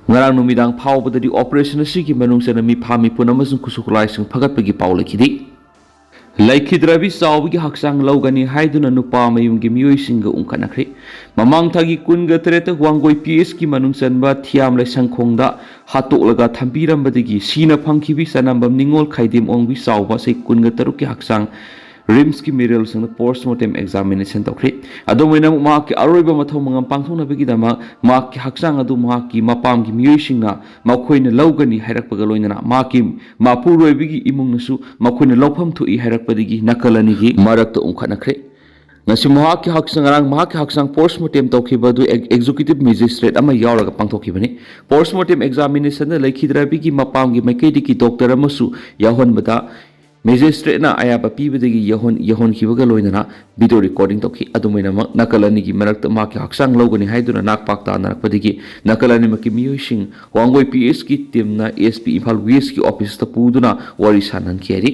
ꯉꯔꯥꯡ ꯅꯨꯃꯤꯗꯥꯡ ꯐꯥꯎꯕꯗꯗꯤ operation ꯑꯁꯤꯒꯤ ꯃꯅꯨꯡ ꯆꯟꯅ ꯃꯤꯐꯥ ꯃꯤꯄꯨꯟ ꯑꯃꯁꯨꯡ ꯈꯨꯠꯁꯨ ꯈꯨꯠꯂꯥꯏꯁꯤꯡ ꯐꯒꯠꯄꯒꯤ ꯄꯥꯎ ꯂꯩꯈꯤꯗꯦ꯫ ꯂꯩꯈꯤꯗ꯭ꯔꯕꯤ ꯆꯥꯎꯕꯒꯤ ꯍꯛꯆꯥꯡ ꯂꯧꯒꯅꯤ ꯍꯥꯏꯗꯨꯅ ꯅꯨꯄꯥ ꯃꯌꯨꯝꯒꯤ ꯃꯤꯑꯣꯏꯁꯤꯡꯒ ꯎꯪꯈꯠꯅꯈ꯭ꯔꯦ꯫ ꯃꯃꯥꯡ ꯊꯥꯒꯤ ꯀꯨꯟꯒ ꯇꯔꯦꯠꯇ ꯋꯥꯡꯒꯣꯏ P H ꯀꯤ ꯃꯅꯨꯡ ꯆꯟꯕ ꯊꯤꯌꯥꯝ ꯂꯩꯁꯪꯈꯣꯡꯗ ꯍꯥꯠꯇꯣꯛꯂꯒ ꯊꯝꯕꯤꯔꯝꯕꯗꯒꯤ ꯁꯤꯅ ꯐꯪꯈꯤꯕꯤ ꯆꯅꯝꯕꯝ ꯅꯤꯉꯣꯜ ꯈꯥꯏꯗꯦꯝ ꯑꯣꯡꯕꯤ ꯆꯥꯎꯕ ꯆꯍꯤ ꯀꯨꯟꯒ ꯇꯔꯨꯛꯀꯤ ꯍꯛꯆꯥꯡ RIMS ꯀꯤ ꯃꯤꯔꯦꯜꯁꯤꯡꯅ post mortem examination ꯇꯧꯈ꯭ꯔꯦ꯫ ꯑꯗꯨꯝ ꯑꯣꯏꯅꯃꯛ, ꯃꯍꯥꯛꯀꯤ ꯑꯔꯣꯏꯕ ꯃꯊꯧ ꯃꯉꯝ ꯄꯥꯡꯊꯣꯛꯅꯕꯒꯤꯗꯃꯛ ꯃꯍꯥꯛꯀꯤ ꯍꯛꯆꯥꯡ ꯑꯗꯨ ꯃꯍꯥꯛꯀꯤ ꯃꯄꯥꯝꯒꯤ ꯃꯤꯑꯣꯏꯁꯤꯡꯅ ꯃꯈꯣꯏꯅ ꯂꯧꯒꯅꯤ ꯍꯥꯏꯔꯛꯄꯒ ꯂꯣꯏꯅꯅ ꯃꯍꯥꯛꯀꯤ ꯃꯄꯨꯔꯣꯏꯕꯒꯤ ꯏꯃꯨꯡꯅꯁꯨ ꯃꯈꯣꯏꯅ ꯂꯧꯐꯝ ꯊꯣꯛꯏ ꯍꯥꯏꯔꯛꯄꯗꯒꯤ ꯅꯥꯀꯜ ꯑꯅꯤꯒꯤ ꯃꯔꯛꯇ ꯎꯪꯈꯠꯅꯈ꯭ꯔꯦ꯫ ꯉꯁꯤ ꯃꯍꯥꯛꯀꯤ ꯍꯛꯆꯥꯡ, ꯉꯔꯥꯡ ꯃꯍꯥꯛꯀꯤ ꯍꯛꯆꯥꯡ post mortem ꯇꯧꯈꯤꯕ ꯑꯗꯨ ex-, executive magistrate ꯑꯃ ꯌꯥꯎꯔꯒ ꯄꯥꯡꯊꯣꯛꯈꯤꯕꯅꯤ꯫ Post mortem examination ꯗ ꯂꯩꯈꯤꯗ꯭ꯔꯕꯤꯒꯤ ꯃꯄꯥꯝꯒꯤ ꯃꯥꯏꯀꯩꯗꯒꯤ doctor ꯑꯃꯁꯨ ꯌꯥꯎꯍꯟꯕꯗ magistrate ꯅ ꯑꯌꯥꯕ ꯄꯤꯕꯗꯒꯤ ꯌꯧꯍꯟ-, ꯌꯧꯍꯟꯈꯤꯕꯒ ꯂꯣꯏꯅꯅ video recording ꯇꯧꯈꯤ꯫ ꯑꯗꯨꯝ ꯑꯣꯏꯅꯃꯛ, ꯅꯥꯀꯜ ꯑꯅꯤꯒꯤ ꯃꯔꯛꯇ ꯃꯍꯥꯛꯀꯤ ꯍꯛꯆꯥꯡ ꯂꯧꯒꯅꯤ ꯍꯥꯏꯗꯨꯅ ꯅꯥꯛ ꯄꯥꯛ ꯇꯥꯅꯔꯛꯄꯗꯒꯤ ꯅꯥꯀꯜ ꯑꯅꯤꯃꯛꯀꯤ ꯃꯤꯑꯣꯏꯁꯤꯡ ꯋꯥꯡꯒꯣꯏ P H ꯀꯤ team ꯅ S P ꯏꯝꯐꯥꯜ West ꯀꯤ office ꯇ ꯄꯨꯗꯨꯅ ꯋꯥꯔꯤ ꯁꯥꯅꯍꯟꯈꯤ ꯍꯥꯏꯔꯤ꯫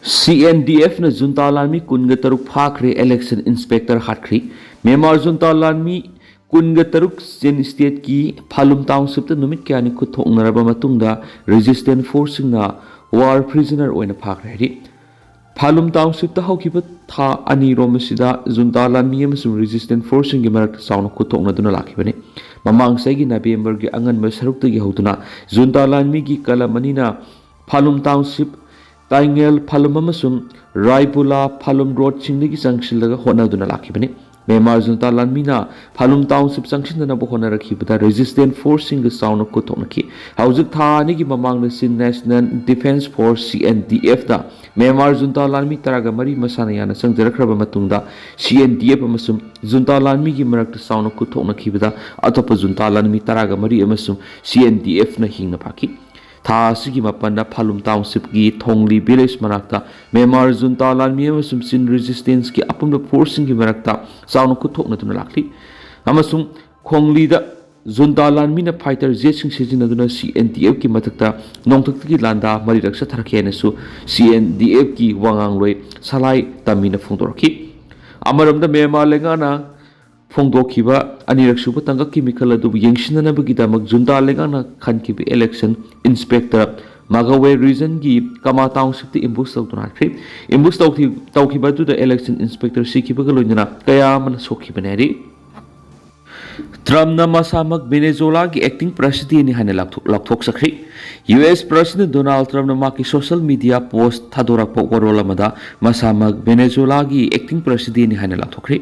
C N D F ꯅ ꯖꯨꯟꯇꯥ ꯂꯥꯟꯃꯤ ꯀꯨꯟꯒ ꯇꯔꯨꯛ ꯐꯥꯈ꯭ꯔꯦ, election inspector ꯍꯥꯠꯈ꯭ꯔꯦ꯫ ꯃ꯭ꯌꯥꯟꯃꯥꯔ ꯖꯨꯟꯇꯥ ꯂꯥꯟꯃꯤ ꯀꯨꯟꯒ ꯇꯔꯨꯛ ꯆꯤꯟ state ꯀꯤ ꯐꯥꯂꯨꯝ township ꯇ ꯅꯨꯃꯤꯠ ꯀꯌꯥꯅꯤ ꯈꯨꯠ ꯊꯣꯛꯅꯔꯕ ꯃꯇꯨꯡꯗ resistance force ꯁꯤꯡꯅ war prisoner ꯑꯣꯏꯅ ꯐꯥꯈ꯭ꯔꯦ ꯍꯥꯏꯔꯤ꯫ ꯐꯥꯂꯨꯝ township ꯇ ꯍꯧꯈꯤꯕ ꯊꯥ ꯑꯅꯤꯔꯣꯝ ꯑꯁꯤꯗ ꯖꯨꯟꯇꯥ ꯂꯥꯟꯃꯤ ꯑꯃꯁꯨꯡ resistance force ꯁꯤꯡꯒꯤ ꯃꯔꯛꯇ ꯆꯥꯎꯅ ꯈꯨꯠ ꯊꯣꯛꯅꯗꯨꯅ ꯂꯥꯛꯈꯤꯕꯅꯤ꯫ ꯃꯃꯥꯡ ꯆꯍꯤꯒꯤ November ꯒꯤ ꯑꯉꯟꯕ ꯁꯔꯨꯛꯇꯒꯤ ꯍꯧꯗꯨꯅ ꯖꯨꯟꯇꯥ ꯂꯥꯟꯃꯤꯒꯤ ꯀꯂꯝ ꯑꯅꯤꯅ ꯐꯥꯂꯨꯝ township, ꯇꯥꯏꯉꯦꯜ ꯐꯥꯂꯨꯝ ꯑꯃꯁꯨꯡ ꯔꯥꯏꯕꯨꯂꯥ ꯐꯥꯂꯨꯝ road ꯁꯤꯡꯗꯒꯤ ꯆꯪꯁꯤꯜꯂꯒ ꯍꯣꯠꯅꯗꯨꯅ ꯂꯥꯛꯈꯤꯕꯅꯤ꯫ ꯃ꯭ꯌꯥꯟꯃꯥꯔ ꯖꯨꯟꯇꯥ ꯂꯥꯟꯃꯤꯅ ꯐꯥꯂꯨꯝ township ꯆꯪꯁꯤꯟꯗꯅꯕ ꯍꯣꯠꯅꯔꯛꯈꯤꯕꯗ resistance force ꯁꯤꯡꯒ ꯆꯥꯎꯅ ꯈꯨꯠ ꯊꯣꯛꯅꯈꯤ꯫ ꯍꯧꯖꯤꯛ ꯊꯥ ꯑꯅꯤꯒꯤ ꯃꯃꯥꯡꯗ Chin National Defence Force, C N D F ꯗ ꯃ꯭ꯌꯥꯟꯃꯥꯔ ꯖꯨꯟꯇꯥ ꯂꯥꯟꯃꯤ ꯇꯔꯥꯒ ꯃꯔꯤ ꯃꯁꯥꯅ ꯌꯥꯅ ꯆꯪꯖꯔꯛꯈ꯭ꯔꯕ ꯃꯇꯨꯡꯗ, C N D F ꯑꯃꯁꯨꯡ ꯖꯨꯟꯇꯥ ꯂꯥꯟꯃꯤꯒꯤ ꯃꯔꯛꯇ ꯆꯥꯎꯅ ꯈꯨꯠ ꯊꯣꯛꯅꯈꯤꯕꯗ ꯑꯇꯣꯞꯄ ꯖꯨꯟꯇꯥ ꯂꯥꯟꯃꯤ ꯇꯔꯥꯒ ꯃꯔꯤ ꯑꯃꯁꯨꯡ C N D F ꯅ ꯍꯤꯡꯅ ꯐꯥꯈꯤ꯫ ꯊꯥ ꯑꯁꯤꯒꯤ ꯃꯥꯄꯟꯗ ꯐꯥꯂꯨꯝ township ꯀꯤ ꯊꯣꯡꯂꯤ village ꯃꯅꯥꯛꯇ ꯃ꯭ꯌꯥꯟꯃꯥꯔ ꯖꯨꯟꯇꯥ ꯂꯥꯟꯃꯤ ꯑꯃꯁꯨꯡ Chin Resistance ꯀꯤ ꯑꯄꯨꯟꯕ force ꯁꯤꯡꯒꯤ ꯃꯔꯛꯇ ꯆꯥꯎꯅ ꯈꯨꯠ ꯊꯣꯛꯅꯗꯨꯅ ꯂꯥꯛꯂꯤ, ꯑꯃꯁꯨꯡ ꯈꯣꯡꯂꯤꯗ ꯖꯨꯟꯇꯥ ꯂꯥꯟꯃꯤꯅ fighter jet ꯁꯤꯡ ꯁꯤꯖꯤꯟꯅꯗꯨꯅ C N D F ꯀꯤ ꯃꯊꯛꯇ ꯅꯣꯡꯊꯛꯇꯒꯤ ꯂꯥꯟꯗꯥ ꯃꯔꯤꯔꯛ ꯆꯠꯊꯔꯛꯈꯤ ꯍꯥꯏꯅꯁꯨ C N D F ꯀꯤ ꯋꯥꯉꯥꯡꯂꯣꯏ ꯁꯂꯥꯏ ꯇꯝꯃꯤꯅ ꯐꯣꯡꯗꯣꯔꯛꯈꯤ꯫ ꯑꯃꯔꯣꯝꯗ, ꯃ꯭ꯌꯥꯟꯃꯥꯔ ꯂꯩꯉꯥꯛꯅ ꯐꯣꯡꯗꯣꯛꯈꯤꯕ ꯑꯅꯤꯔꯛ ꯁꯨꯕ ꯇꯥꯡꯀꯛꯀꯤ ꯃꯤꯈꯜ ꯑꯗꯨꯕꯨ ꯌꯦꯡꯁꯤꯟꯅꯅꯕꯒꯤꯗꯃꯛ ꯖꯨꯟꯇꯥ ꯂꯩꯉꯥꯛꯅ ꯈꯟꯈꯤꯕ election inspector ꯃꯒꯋꯦ regionꯒꯤ ꯀꯃꯥ townshipꯇ ambush ꯇꯧꯗꯨꯅ ꯍꯥꯠꯈ꯭ꯔꯦ꯫ Ambush ꯇꯧꯈꯤ-, ꯇꯧꯈꯤꯕ ꯑꯗꯨꯗ election inspector ꯁꯤꯈꯤꯕꯒ ꯂꯣꯏꯅꯅ ꯀꯌꯥ ꯑꯃꯅ ꯁꯣꯛꯈꯤꯕꯅꯤ ꯍꯥꯏꯔꯤ꯫ ꯇ꯭ꯔꯝꯞꯅ ꯃꯁꯥꯃꯛ ꯚꯦꯅꯦꯖꯨꯋꯦꯂꯥꯒꯤ acting presidentꯅꯤ ꯍꯥꯏꯅ ꯂꯥꯎꯊꯣꯛ-, ꯂꯥꯎꯊꯣꯛꯆꯈ꯭ꯔꯤ꯫ ꯌꯨ ꯑꯦꯁ President ꯗꯣꯅꯥꯜꯗ ꯇ꯭ꯔꯝꯞꯅ ꯃꯍꯥꯛꯀꯤ social media post ꯊꯥꯗꯣꯔꯛꯄ ꯋꯥꯔꯣꯜ ꯑꯃꯗ ꯃꯁꯥꯃꯛ ꯚꯦꯅꯦꯖꯨꯋꯦꯂꯥꯒꯤ acting presidentꯅꯤ ꯍꯥꯏꯅ ꯂꯥꯎꯊꯣꯛꯈ꯭ꯔꯤ꯫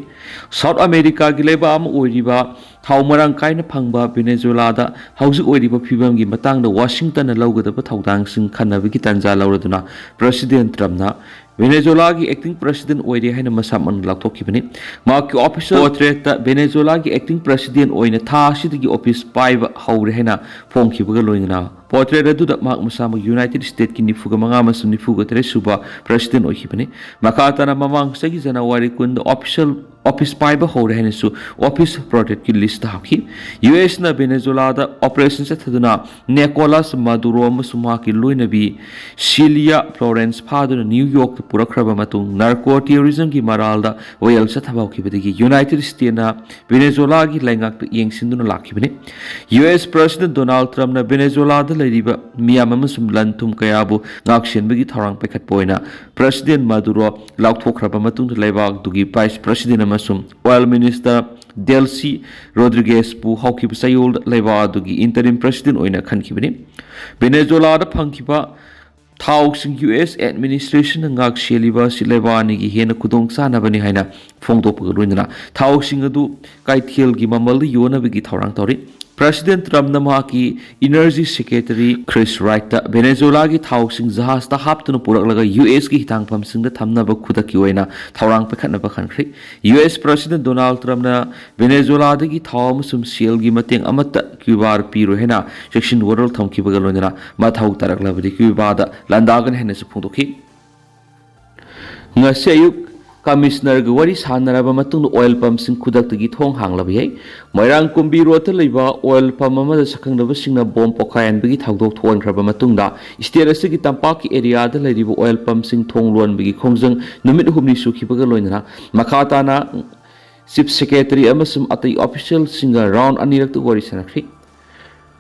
South Americaꯒꯤ ꯂꯩꯕꯥꯛ ꯑꯃ ꯑꯣꯏꯔꯤꯕ ꯊꯥꯎ ꯃꯔꯥꯡ ꯀꯥꯏꯅ ꯐꯪꯕ ꯚꯦꯅꯦꯖꯨꯋꯦꯂꯥꯗ ꯍꯧꯖꯤꯛ ꯑꯣꯏꯔꯤꯕ ꯐꯤꯕꯝꯒꯤ ꯃꯇꯥꯡꯗ ꯋꯥꯁꯤꯡꯇꯟꯅ ꯂꯧꯒꯗꯕ ꯊꯧꯗꯥꯡꯁꯤꯡ ꯈꯟꯅꯕꯒꯤ ꯇꯥꯟꯖꯥ ꯂꯧꯔꯗꯨꯅ President ꯇ꯭ꯔꯝꯞꯅ ꯚꯦꯅꯦꯖꯨꯋꯦꯂꯥꯒꯤ acting president ꯑꯣꯏꯔꯦ ꯍꯥꯏꯅ ꯃꯁꯥꯃꯛꯅ ꯂꯥꯎꯊꯣꯛꯈꯤꯕꯅꯤ꯫ ꯃꯍꯥꯛꯀꯤ official portraitꯇ ꯚꯦꯅꯦꯖꯨꯋꯦꯂꯥꯒꯤ acting president ꯑꯣꯏꯅ ꯊꯥ ꯑꯁꯤꯗꯒꯤ office ꯄꯥꯏꯕ ꯍꯧꯔꯦ ꯍꯥꯏꯅ ꯐꯣꯡꯈꯤꯕꯒ ꯂꯣꯏꯅꯅ portrait ꯑꯗꯨꯗ ꯃꯍꯥꯛ ꯃꯁꯥꯃꯛ United Statesꯀꯤ ꯅꯤꯐꯨꯒ ꯃꯉꯥ ꯑꯃꯁꯨꯡ ꯅꯤꯐꯨꯒ ꯇꯔꯦꯠ ꯁꯨꯕ president ꯑꯣꯏꯈꯤꯕꯅꯤ꯫ ꯃꯈꯥ ꯇꯥꯅ ꯃꯃꯥꯡ ꯆꯍꯤ January ꯀꯨꯟꯗ official office ꯄꯥꯏꯕ ꯍꯧꯔꯦ ꯍꯥꯏꯅꯁꯨ office portraitꯀꯤ listꯇ ꯍꯥꯞꯈꯤ꯫ ꯌꯨ ꯑꯦꯁꯅ ꯚꯦꯅꯦꯖꯨꯋꯦꯂꯥꯗ operation ꯆꯠꯊꯗꯨꯅ ꯅꯤꯀꯣꯂꯥꯁ ꯃꯥꯗꯨꯔꯣ ꯑꯃꯁꯨꯡ ꯃꯍꯥꯛꯀꯤ ꯂꯣꯏꯅꯕꯤ ꯁꯤꯂꯤꯌꯥ ꯐ꯭ꯂꯣꯔꯦꯟꯁ ꯐꯥꯗꯨꯅ ꯅ꯭ꯌꯨ ꯌꯣꯔꯛꯇ ꯄꯨꯔꯛꯈ꯭ꯔꯕ ꯃꯇꯨꯡ narco terrorismꯒꯤ ꯃꯔꯥꯜꯗ ꯋꯥꯌꯦꯜ ꯆꯠꯊꯕ ꯍꯧꯈꯤꯕꯗꯒꯤ United Statesꯅ ꯚꯦꯅꯦꯖꯨꯋꯦꯂꯥꯒꯤ ꯂꯩꯉꯥꯛꯇ ꯌꯦꯡꯁꯤꯟꯗꯨꯅ ꯂꯥꯛꯈꯤꯕꯅꯤ꯫ ꯌꯨ ꯑꯦꯁ President ꯗꯣꯅꯥꯜꯗ ꯇ꯭ꯔꯝꯞꯅ ꯚꯦꯅꯦꯖꯨꯋꯦꯂꯥꯗ ꯂꯩꯔꯤꯕ ꯃꯤꯌꯥꯝ ꯑꯃꯁꯨꯡ ꯂꯟ ꯊꯨꯝ ꯀꯌꯥꯕꯨ ꯉꯥꯛꯁꯦꯟꯕꯒꯤ ꯊꯧꯔꯥꯡ ꯄꯥꯏꯈꯠꯄ ꯑꯣꯏꯅ President ꯃꯥꯗꯨꯔꯣ ꯂꯥꯎꯊꯣꯛꯈ꯭ꯔꯕ ꯃꯇꯨꯡꯗ ꯂꯩꯕꯥꯛ ꯑꯗꯨꯒꯤ vice president ꯑꯃꯁꯨꯡ oil minister ꯗꯦꯜꯁꯤ ꯔꯣꯗ꯭ꯔꯤꯒꯦꯁꯄꯨ ꯍꯧꯈꯤꯕ ꯆꯌꯣꯜꯗ ꯂꯩꯕꯥꯛ ꯑꯗꯨꯒꯤ interim president ꯑꯣꯏꯅ ꯈꯟꯈꯤꯕꯅꯤ꯫ ꯚꯦꯅꯦꯖꯨꯋꯦꯂꯥꯗ ꯐꯪꯈꯤꯕ ꯊꯥꯎꯁꯤꯡ ꯌꯨ ꯑꯦꯁ administrationꯅ ꯉꯥꯛ ꯁꯦꯜꯂꯤꯕ ꯑꯁꯤ ꯂꯩꯕꯥꯛ ꯑꯅꯤꯒꯤ ꯍꯦꯟꯅ ꯈꯨꯗꯣꯡ ꯆꯥꯅꯕꯅꯤ ꯍꯥꯏꯅ ꯐꯣꯡꯗꯣꯛꯄꯒ ꯂꯣꯏꯅꯅ ꯊꯥꯎꯁꯤꯡ ꯑꯗꯨ ꯀꯩꯊꯦꯜꯒꯤ ꯃꯃꯜꯗ ꯌꯣꯟꯅꯕꯒꯤ ꯊꯧꯔꯥꯡ ꯇꯧꯔꯤ꯫ President ꯇ꯭ꯔꯝꯞꯅ ꯃꯍꯥꯛꯀꯤ energy secretary Chris Wrightꯇ ꯚꯦꯅꯦꯖꯨꯋꯦꯂꯥꯒꯤ ꯊꯥꯎꯁꯤꯡ ꯖꯍꯥꯖꯇ ꯍꯥꯞꯇꯨꯅ ꯄꯨꯔꯛꯂꯒ ꯌꯨ ꯑꯦꯁꯀꯤ ꯍꯤꯊꯥꯡꯐꯝꯁꯤꯡꯗ ꯊꯝꯅꯕ ꯈꯨꯗꯛꯀꯤ ꯑꯣꯏꯅ ꯊꯧꯔꯥꯡ ꯄꯥꯏꯈꯠꯅꯕ ꯈꯟꯈ꯭ꯔꯦ꯫ ꯌꯨ ꯑꯦꯁ President ꯗꯣꯅꯥꯜꯗ ꯇ꯭ꯔꯝꯞꯅ ꯚꯦꯅꯦꯖꯨꯋꯦꯂꯥꯗꯒꯤ ꯊꯥꯎ ꯑꯃꯁꯨꯡ ꯁꯦꯜꯒꯤ ꯃꯇꯦꯡ ꯑꯃꯠꯇ ꯀ꯭ꯌꯨꯕꯥꯗ ꯄꯤꯔꯣꯏ ꯍꯥꯏꯅ ꯆꯦꯛꯁꯤꯟ ꯋꯥꯔꯣꯜ ꯊꯝꯈꯤꯕꯒ ꯂꯣꯏꯅꯅ ꯃꯊꯧ ꯇꯥꯔꯛꯂꯕꯗꯤ ꯀ꯭ꯌꯨꯕꯥꯗ ꯂꯥꯟꯗꯥꯒꯅꯤ ꯍꯥꯏꯅꯁꯨ ꯐꯣꯡꯗꯣꯛꯈꯤ꯫ ꯉꯁꯤ ꯑꯌꯨꯛ commissionerꯒ ꯋꯥꯔꯤ ꯁꯥꯟꯅꯔꯕ ꯃꯇꯨꯡꯗ oil pumpꯁꯤꯡ ꯈꯨꯗꯛꯇꯒꯤ ꯊꯣꯡ ꯍꯥꯡꯂꯕ ꯌꯥꯏ꯫ ꯃꯣꯏꯔꯥꯡ ꯀꯨꯝꯕꯤ roadꯇ ꯂꯩꯕ oil pump ꯑꯃꯗ ꯁꯛꯈꯪꯗꯕꯁꯤꯡꯅ bomb ꯄꯣꯈꯥꯏꯍꯟꯕꯒꯤ ꯊꯧꯗꯣꯛ ꯊꯣꯛꯍꯟꯈ꯭ꯔꯕ ꯃꯇꯨꯡꯗ state ꯑꯁꯤꯒꯤ ꯇꯝꯄꯥꯛꯀꯤ areaꯗ ꯂꯩꯔꯤꯕ oil pumpꯁꯤꯡ ꯊꯣꯡ ꯂꯣꯟꯕꯒꯤ ꯈꯣꯡꯖꯪ ꯅꯨꯃꯤꯠ ꯍꯨꯝꯅꯤ ꯁꯨꯈꯤꯕꯒ ꯂꯣꯏꯅꯅ ꯃꯈꯥ ꯇꯥꯅ ꯆꯤꯐ ꯁꯦꯀ꯭ꯔꯦꯇꯔꯤ ꯑꯃꯁꯨꯡ ꯑꯇꯩ ꯑꯣꯐꯤꯁꯤꯌꯦꯜꯁꯤꯡꯒ ꯔꯥꯎꯟ ꯑꯅꯤꯔꯛꯇ ꯋꯥꯔꯤ ꯁꯥꯟꯅꯈ꯭ꯔꯤ꯫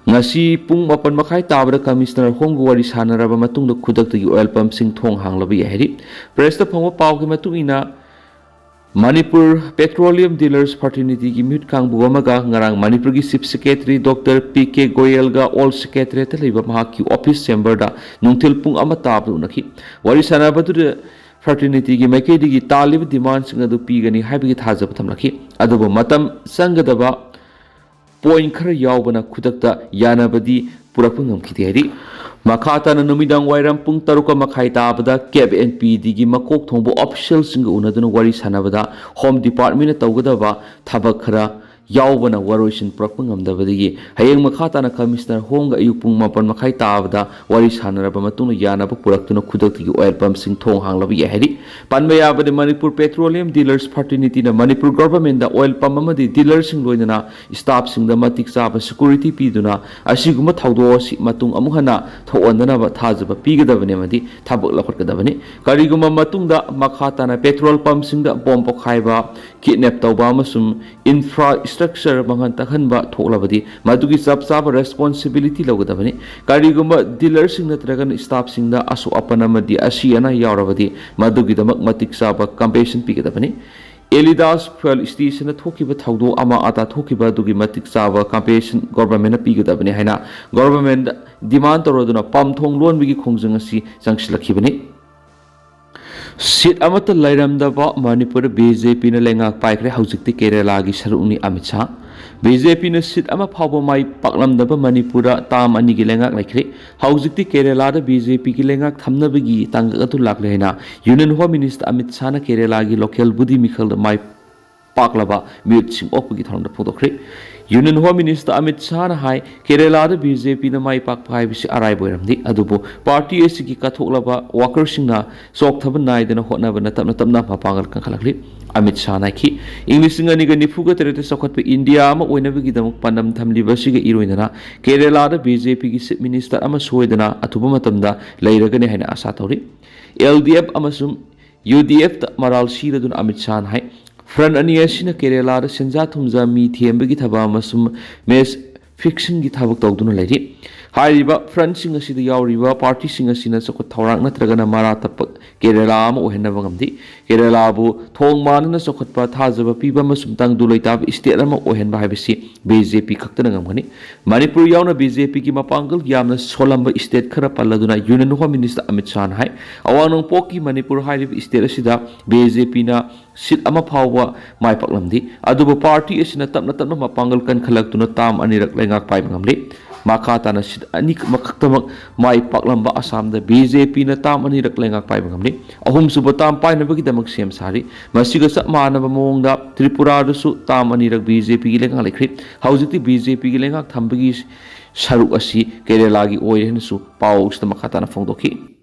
ꯉꯁꯤ ꯄꯨꯡ ꯃꯥꯄꯟ ꯃꯈꯥꯏ ꯇꯥꯕꯗ ꯀꯃꯤꯁꯅꯔ ꯍꯣꯝꯒ ꯋꯥꯔꯤ ꯁꯥꯟꯅꯔꯕ ꯃꯇꯨꯡꯗ ꯈꯨꯗꯛꯇꯒꯤ ꯑꯣꯏꯜ ꯄꯝꯁꯤꯡ ꯊꯣꯡ ꯍꯥꯡꯂꯕ ꯌꯥꯏ ꯍꯥꯏꯔꯤ꯫ ꯄ꯭ꯔꯦꯁꯇ ꯐꯪꯕ ꯄꯥꯎꯒꯤ ꯃꯇꯨꯡ ꯏꯟꯅ, ꯃꯅꯤꯄꯨꯔ ꯄꯦꯇ꯭ꯔꯣꯂꯤꯌꯝ ꯗꯤꯂꯔꯁ ꯐ꯭ꯔꯇꯔꯅꯤꯇꯤꯒꯤ ꯃꯤꯍꯨꯠ ꯀꯥꯡꯕꯨ ꯑꯃꯒ ꯉꯔꯥꯡ ꯃꯅꯤꯄꯨꯔꯒꯤ chief secretary doctor P K ꯒꯣꯌꯦꯜꯒ ꯑꯣꯜ ꯁꯦꯀ꯭ꯔꯦꯇꯔꯤꯌꯦꯠꯇ ꯂꯩꯕ ꯃꯍꯥꯛꯀꯤ ꯑꯣꯐꯤꯁ ꯆꯦꯝꯕꯔꯗ ꯅꯨꯡꯊꯤꯜ ꯄꯨꯡ ꯑꯃ ꯇꯥꯕꯗ ꯎꯅꯈꯤ꯫ ꯋꯥꯔꯤ ꯁꯥꯟꯅꯕꯗꯨꯗ ꯐ꯭ꯔꯇꯔꯅꯤꯇꯤꯒꯤ ꯃꯥꯏꯀꯩꯗꯒꯤ ꯇꯥꯜꯂꯤꯕ ꯗꯤꯃꯥꯟꯁꯤꯡ ꯑꯗꯨ ꯄꯤꯒꯅꯤ ꯍꯥꯏꯕꯒꯤ ꯊꯥꯖꯕ ꯊꯝꯂꯛꯈꯤ꯫ ꯑꯗꯨꯕꯨ ꯃꯇꯝ ꯆꯪꯒꯗꯕ ꯄꯣꯏꯟ ꯈꯔ ꯌꯥꯎꯕꯅ ꯈꯨꯗꯛꯇ ꯌꯥꯅꯕꯗꯤ ꯄꯨꯔꯛꯄ ꯉꯝꯈꯤꯗꯦ ꯍꯥꯏꯔꯤ꯫ ꯃꯈꯥ ꯇꯥꯅ ꯅꯨꯃꯤꯗꯥꯡ ꯋꯥꯏꯔꯝ ꯄꯨꯡ ꯇꯔꯨꯛ ꯃꯈꯥꯏ ꯇꯥꯕꯗ ꯀꯦꯞ ꯑꯦꯟ ꯄꯤ ꯗꯤꯒꯤ ꯃꯀꯣꯛ ꯊꯣꯡꯕ ꯑꯣꯐꯤꯁꯤꯌꯦꯜꯁꯤꯡꯒ ꯎꯅꯗꯨꯅ ꯋꯥꯔꯤ ꯁꯥꯟꯅꯕꯗ ꯍꯣꯝ ꯗꯤꯄꯥꯔꯠꯃꯦꯟꯅ ꯇꯧꯒꯗꯕ ꯊꯕꯛ ꯈꯔ ꯌꯥꯎꯕꯅ ꯋꯥꯔꯣꯏꯁꯤꯟ ꯄꯨꯔꯛꯄ ꯉꯝꯗꯕꯗꯒꯤ ꯍꯌꯦꯡ ꯃꯈꯥ ꯇꯥꯅ ꯀꯃꯤꯁꯅꯔ ꯍꯣꯝꯒ ꯑꯌꯨꯛ ꯄꯨꯡ ꯃꯥꯄꯟ ꯃꯈꯥꯏ ꯇꯥꯕꯗ ꯋꯥꯔꯤ ꯁꯥꯟꯅꯔꯕ ꯃꯇꯨꯡꯗ ꯌꯥꯅꯕ ꯄꯨꯔꯛꯇꯨꯅ ꯈꯨꯗꯛꯇꯒꯤ ꯑꯣꯏꯜ ꯄꯝꯁꯤꯡ ꯊꯣꯡ ꯍꯥꯡꯂꯕ ꯌꯥꯏ ꯍꯥꯏꯔꯤ꯫ ꯄꯟꯕ ꯌꯥꯕꯗꯤ, ꯃꯅꯤꯄꯨꯔ ꯄꯦꯇ꯭ꯔꯣꯂꯤꯌꯝ ꯗꯤꯂꯔꯁ ꯐ꯭ꯔꯇꯔꯅꯤꯇꯤꯅ ꯃꯅꯤꯄꯨꯔ ꯒꯣꯚꯔꯟꯃꯦꯟꯗ ꯑꯣꯏꯜ ꯄꯝ ꯑꯃꯗꯤ ꯗꯤꯂꯔꯁꯤꯡ ꯂꯣꯏꯅꯅ ꯁ꯭ꯇꯥꯐꯁꯤꯡꯗ ꯃꯇꯤꯛ ꯆꯥꯕ ꯁꯦꯀ꯭ꯌꯨꯔꯤꯇꯤ ꯄꯤꯗꯨꯅ ꯑꯁꯤꯒꯨꯝꯕ ꯊꯧꯗꯣꯛ ꯑꯁꯤ ꯃꯇꯨꯡ ꯑꯃꯨꯛ ꯍꯟꯅ ꯊꯣꯛꯍꯟꯗꯅꯕ ꯊꯥꯖꯕ ꯄꯤꯒꯗꯕꯅꯤ ꯑꯃꯗꯤ ꯊꯕꯛ ꯂꯧꯈꯠꯀꯗꯕꯅꯤ꯫ ꯀꯔꯤꯒꯨꯝꯕ ꯃꯇꯨꯡꯗ ꯃꯈꯥ ꯇꯥꯅ ꯄꯦꯇ꯭ꯔꯣꯜ ꯄꯝꯁꯤꯡꯗ ꯕꯣꯝ ꯄꯣꯈꯥꯏꯕ, ꯀꯤꯗꯅꯦꯞ ꯇꯧꯕ ꯑꯃꯁꯨꯡ ꯏꯟꯐ꯭ꯔꯥꯁ꯭ꯇ꯭ꯔꯛꯆꯔ ꯃꯥꯡꯍꯟ ꯇꯥꯛꯍꯟꯕ ꯊꯣꯛꯂꯕꯗꯤ ꯃꯗꯨꯒꯤ ꯆꯞ ꯆꯥꯕ ꯔꯦꯁꯄꯣꯟꯁꯤꯕꯤꯂꯤꯇꯤ ꯂꯧꯒꯗꯕꯅꯤ꯫ ꯀꯔꯤꯒꯨꯝꯕ ꯗꯤꯂꯔꯁꯤꯡ ꯅꯠꯇ꯭ꯔꯒꯅ ꯁ꯭ꯇꯥꯐꯁꯤꯡꯗ ꯑꯁꯣꯛ ꯑꯄꯟ ꯑꯃꯗꯤ ꯑꯁꯤ ꯑꯅꯥ ꯌꯥꯎꯔꯕꯗꯤ ꯃꯗꯨꯒꯤꯗꯃꯛ ꯃꯇꯤꯛ ꯆꯥꯕ ꯀꯝꯄꯦꯟꯁꯦꯁꯟ ꯄꯤꯒꯗꯕꯅꯤ꯫ ꯑꯦꯂꯤꯗꯥꯁ ꯐ꯭ꯌꯨꯑꯦꯜ ꯁ꯭ꯇꯦꯁꯟꯗ ꯊꯣꯛꯈꯤꯕ ꯊꯧꯗꯣꯛ ꯑꯃ ꯑꯗꯥ ꯊꯣꯛꯈꯤꯕ ꯑꯗꯨꯒꯤ ꯃꯇꯤꯛ ꯆꯥꯕ ꯀꯝꯄꯦꯟꯁꯦꯁꯟ ꯒꯣꯚꯔꯟꯃꯦꯟꯅ ꯄꯤꯒꯗꯕꯅꯤ ꯍꯥꯏꯅ ꯒꯣꯚꯔꯟꯃꯦꯟꯗ ꯗꯤꯃꯥꯟ ꯇꯧꯔꯗꯨꯅ ꯄꯝ ꯊꯣꯡ ꯂꯣꯟꯕꯒꯤ ꯈꯣꯡꯖꯪ ꯑꯁꯤ ꯆꯪꯁꯤꯜꯂꯛꯈꯤꯕꯅꯤ꯫ ꯁꯤꯠ ꯑꯃꯠꯇ ꯂꯩꯔꯝꯗꯕ ꯃꯅꯤꯄꯨꯔꯗ ꯕꯤ ꯖꯦ ꯄꯤꯅ ꯂꯩꯉꯥꯛ ꯄꯥꯏꯈ꯭ꯔꯦ꯫ ꯍꯧꯖꯤꯛꯇꯤ ꯀꯦꯔꯦꯂꯥꯒꯤ ꯁꯔꯨꯛꯅꯤ ꯑꯃꯤꯠ ꯁꯥꯍ꯫ ꯕꯤ ꯖꯦ ꯄꯤꯅ ꯁꯤꯠ ꯑꯃ ꯐꯥꯎꯕ ꯃꯥꯏ ꯄꯥꯛꯂꯝꯗꯕ ꯃꯅꯤꯄꯨꯔꯗ ꯇꯥꯝ ꯑꯅꯤꯒꯤ ꯂꯩꯉꯥꯛ ꯂꯩꯈ꯭ꯔꯦ꯫ ꯍꯧꯖꯤꯛꯇꯤ ꯀꯦꯔꯦꯂꯥꯗ ꯕꯤ ꯖꯦ ꯄꯤꯒꯤ ꯂꯩꯉꯥꯛ ꯊꯝꯅꯕꯒꯤ ꯇꯥꯡꯀꯛ ꯑꯗꯨ ꯂꯥꯛꯂꯦ ꯍꯥꯏꯅ ꯌꯨꯅꯤꯌꯟ ꯍꯣꯝ ꯃꯤꯅꯤꯁꯇꯔ ꯑꯃꯤꯠ ꯁꯥꯍꯅ ꯀꯦꯔꯦꯂꯥꯒꯤ ꯂꯣꯀꯦꯜ ꯕꯨꯙꯤ ꯃꯤꯈꯜꯗ ꯃꯥꯏ ꯄꯥꯛꯂꯕ ꯃꯤꯍꯨꯠꯁꯤꯡ ꯑꯣꯛꯄꯒꯤ ꯊꯧꯔꯝꯗ ꯐꯣꯡꯗꯣꯛꯈ꯭ꯔꯦ꯫ ꯌꯨꯅꯤꯌꯟ ꯍꯣꯝ ꯃꯤꯅꯤꯁꯇꯔ ꯑꯃꯤꯠ ꯁꯥꯍꯅ ꯍꯥꯏ, ꯀꯦꯔꯦꯂꯥꯗ ꯕꯤ ꯖꯦ ꯄꯤꯅ ꯃꯥꯏ ꯄꯥꯛꯄ ꯍꯥꯏꯕꯁꯤ ꯑꯔꯥꯏꯕ ꯑꯣꯏꯔꯝꯗꯦ, ꯑꯗꯨꯕꯨ ꯄꯥꯔꯇꯤ ꯑꯁꯤꯒꯤ ꯀꯠꯊꯣꯛꯂꯕ ꯋꯥꯀꯔꯁꯤꯡꯅ ꯆꯣꯛꯊꯕ ꯅꯥꯏꯗꯅ ꯍꯣꯠꯅꯕꯅ ꯇꯞꯅ ꯇꯞꯅ ꯃꯄꯥꯡꯒꯜ ꯀꯟꯈꯠꯂꯛꯂꯤ꯫ ꯑꯃꯤꯠ ꯁꯥꯍꯅ ꯍꯥꯏꯈꯤ, ꯏꯪ ꯂꯤꯁꯤꯡ ꯑꯅꯤꯒ ꯅꯤꯐꯨꯒ ꯇꯔꯦꯠꯇ ꯆꯥꯎꯈꯠꯄ ꯏꯟꯗꯤꯌꯥ ꯑꯃ ꯑꯣꯏꯅꯕꯒꯤꯗꯃꯛ ꯄꯥꯟꯗꯝ ꯊꯝꯂꯤꯕ ꯑꯁꯤꯒ ꯏꯔꯣꯏꯅꯅ ꯀꯦꯔꯦꯂꯥꯗ ꯕꯤ ꯖꯦ ꯄꯤꯒꯤ ꯆꯤꯐ ꯃꯤꯅꯤꯁꯇꯔ ꯑꯃ ꯁꯣꯏꯗꯅ ꯑꯊꯨꯕ ꯃꯇꯝꯗ ꯂꯩꯔꯒꯅꯤ ꯍꯥꯏꯅ ꯑꯥꯁꯥ ꯇꯧꯔꯤ꯫ ꯑꯦꯜ ꯗꯤ ꯑꯦꯐ ꯑꯃꯁꯨꯡ ꯌꯨ ꯗꯤ ꯑꯦꯐꯇ ꯃꯔꯥꯜ ꯁꯤꯔꯗꯨꯅ ꯑꯃꯤꯠ ꯁꯥꯍꯅ ꯍꯥꯏ, ꯐ꯭ꯔꯟꯠ ꯑꯅꯤ ꯑꯁꯤꯅ ꯀꯦꯔꯦꯂꯥꯗ ꯁꯦꯟꯖꯥ ꯊꯨꯝꯖꯥ ꯃꯤ ꯊꯦꯝꯕꯒꯤ ꯊꯕꯛ ꯑꯃꯁꯨꯡ ꯃꯦꯆ ꯐꯤꯛꯁꯤꯡꯒꯤ ꯊꯕꯛ ꯇꯧꯗꯨꯅ ꯂꯩꯔꯤ꯫ ꯍꯥꯏꯔꯤꯕ ꯐ꯭ꯔꯟꯠꯁꯤꯡ ꯑꯁꯤꯗ ꯌꯥꯎꯔꯤꯕ ꯄꯥꯔꯇꯤꯁꯤꯡ ꯑꯁꯤꯅ ꯆꯥꯎꯈꯠ ꯊꯧꯔꯥꯡ ꯅꯠꯇ꯭ꯔꯒꯅ ꯃꯔꯥ ꯇꯞꯄ ꯀꯦꯔꯦꯂꯥ ꯑꯃ ꯑꯣꯏꯍꯟꯅꯕ ꯉꯝꯗꯦ꯫ ꯀꯦꯔꯦꯂꯥꯕꯨ ꯊꯣꯡ ꯃꯥꯟꯅꯅ ꯆꯥꯎꯈꯠꯄ, ꯊꯥꯖꯕ ꯄꯤꯕ ꯑꯃꯁꯨꯡ ꯇꯪꯗꯨ ꯂꯩꯇꯥꯕ ꯏꯁꯇꯦꯠ ꯑꯃ ꯑꯣꯏꯍꯟꯕ ꯍꯥꯏꯕꯁꯤ ꯕꯤ ꯖꯦ ꯄꯤ ꯈꯛꯇꯅ ꯉꯝꯒꯅꯤ꯫ ꯃꯅꯤꯄꯨꯔ ꯌꯥꯎꯅ ꯕꯤ ꯖꯦ ꯄꯤꯒꯤ ꯃꯄꯥꯡꯒꯜ ꯌꯥꯝꯅ ꯁꯣꯜꯂꯝꯕ ꯏꯁꯇꯦꯠ ꯈꯔ ꯄꯜꯂꯗꯨꯅ ꯌꯨꯅꯤꯌꯟ ꯍꯣꯝ ꯃꯤꯅꯤꯁꯇꯔ ꯑꯃꯤꯠ ꯁꯥꯍꯅ ꯍꯥꯏ, ꯑꯋꯥꯡ ꯅꯣꯡꯄꯣꯛꯀꯤ ꯃꯅꯤꯄꯨꯔ ꯍꯥꯏꯔꯤꯕ ꯏꯁꯇꯦꯠ ꯑꯁꯤꯗ ꯕꯤ ꯖꯦ ꯄꯤꯅ ꯁꯤꯠ ꯑꯃ ꯐꯥꯎꯕ ꯃꯥꯏ ꯄꯥꯛꯂꯝꯗꯦ꯫ ꯑꯗꯨꯕꯨ ꯄꯥꯔꯇꯤ ꯑꯁꯤꯅ ꯇꯞꯅ ꯇꯞꯅ ꯃꯄꯥꯡꯒꯜ ꯀꯟꯈꯠꯂꯛꯇꯨꯅ ꯇꯥꯝ ꯑꯅꯤꯔꯛ ꯂꯩꯉꯥꯛ ꯄꯥꯏꯕ ꯉꯝꯂꯦ꯫ ꯃꯈꯥ ꯇꯥꯅ ꯁꯤꯠ ꯑꯅꯤꯃꯛꯈꯛꯇꯃꯛ ꯃꯥꯏ ꯄꯥꯛꯂꯝꯕ ꯑꯁꯥꯝꯗ ꯕꯤ ꯖꯦ ꯄꯤꯅ ꯇꯥꯝ ꯑꯅꯤꯔꯛ ꯂꯩꯉꯥꯛ ꯄꯥꯏꯕ ꯉꯝꯂꯦ꯫ ꯑꯍꯨꯝꯁꯨꯕ ꯇꯥꯝ ꯄꯥꯏꯅꯕꯒꯤꯗꯃꯛ ꯁꯦꯝ ꯁꯥꯔꯤ꯫ ꯃꯁꯤꯒ ꯆꯞ ꯃꯥꯟꯅꯕ ꯃꯑꯣꯡꯗ ꯇ꯭ꯔꯤꯄꯨꯔꯥꯗꯁꯨ ꯇꯥꯝ ꯑꯅꯤꯔꯛ ꯕꯤ ꯖꯦ ꯄꯤꯒꯤ ꯂꯩꯉꯥꯛ ꯂꯩꯈ꯭ꯔꯦ꯫ ꯍꯧꯖꯤꯛꯇꯤ ꯕꯤ ꯖꯦ ꯄꯤꯒꯤ ꯂꯩꯉꯥꯛ ꯊꯝꯕꯒꯤ ꯁꯔꯨꯛ ꯑꯁꯤ ꯀꯦꯔꯦꯂꯥꯒꯤ ꯑꯣꯏꯔꯦ ꯍꯥꯏꯅꯁꯨ ꯄꯥꯎ ꯑꯁꯤꯗ ꯃꯈꯥ ꯇꯥꯅ ꯐꯣꯡꯗꯣꯛꯈꯤ꯫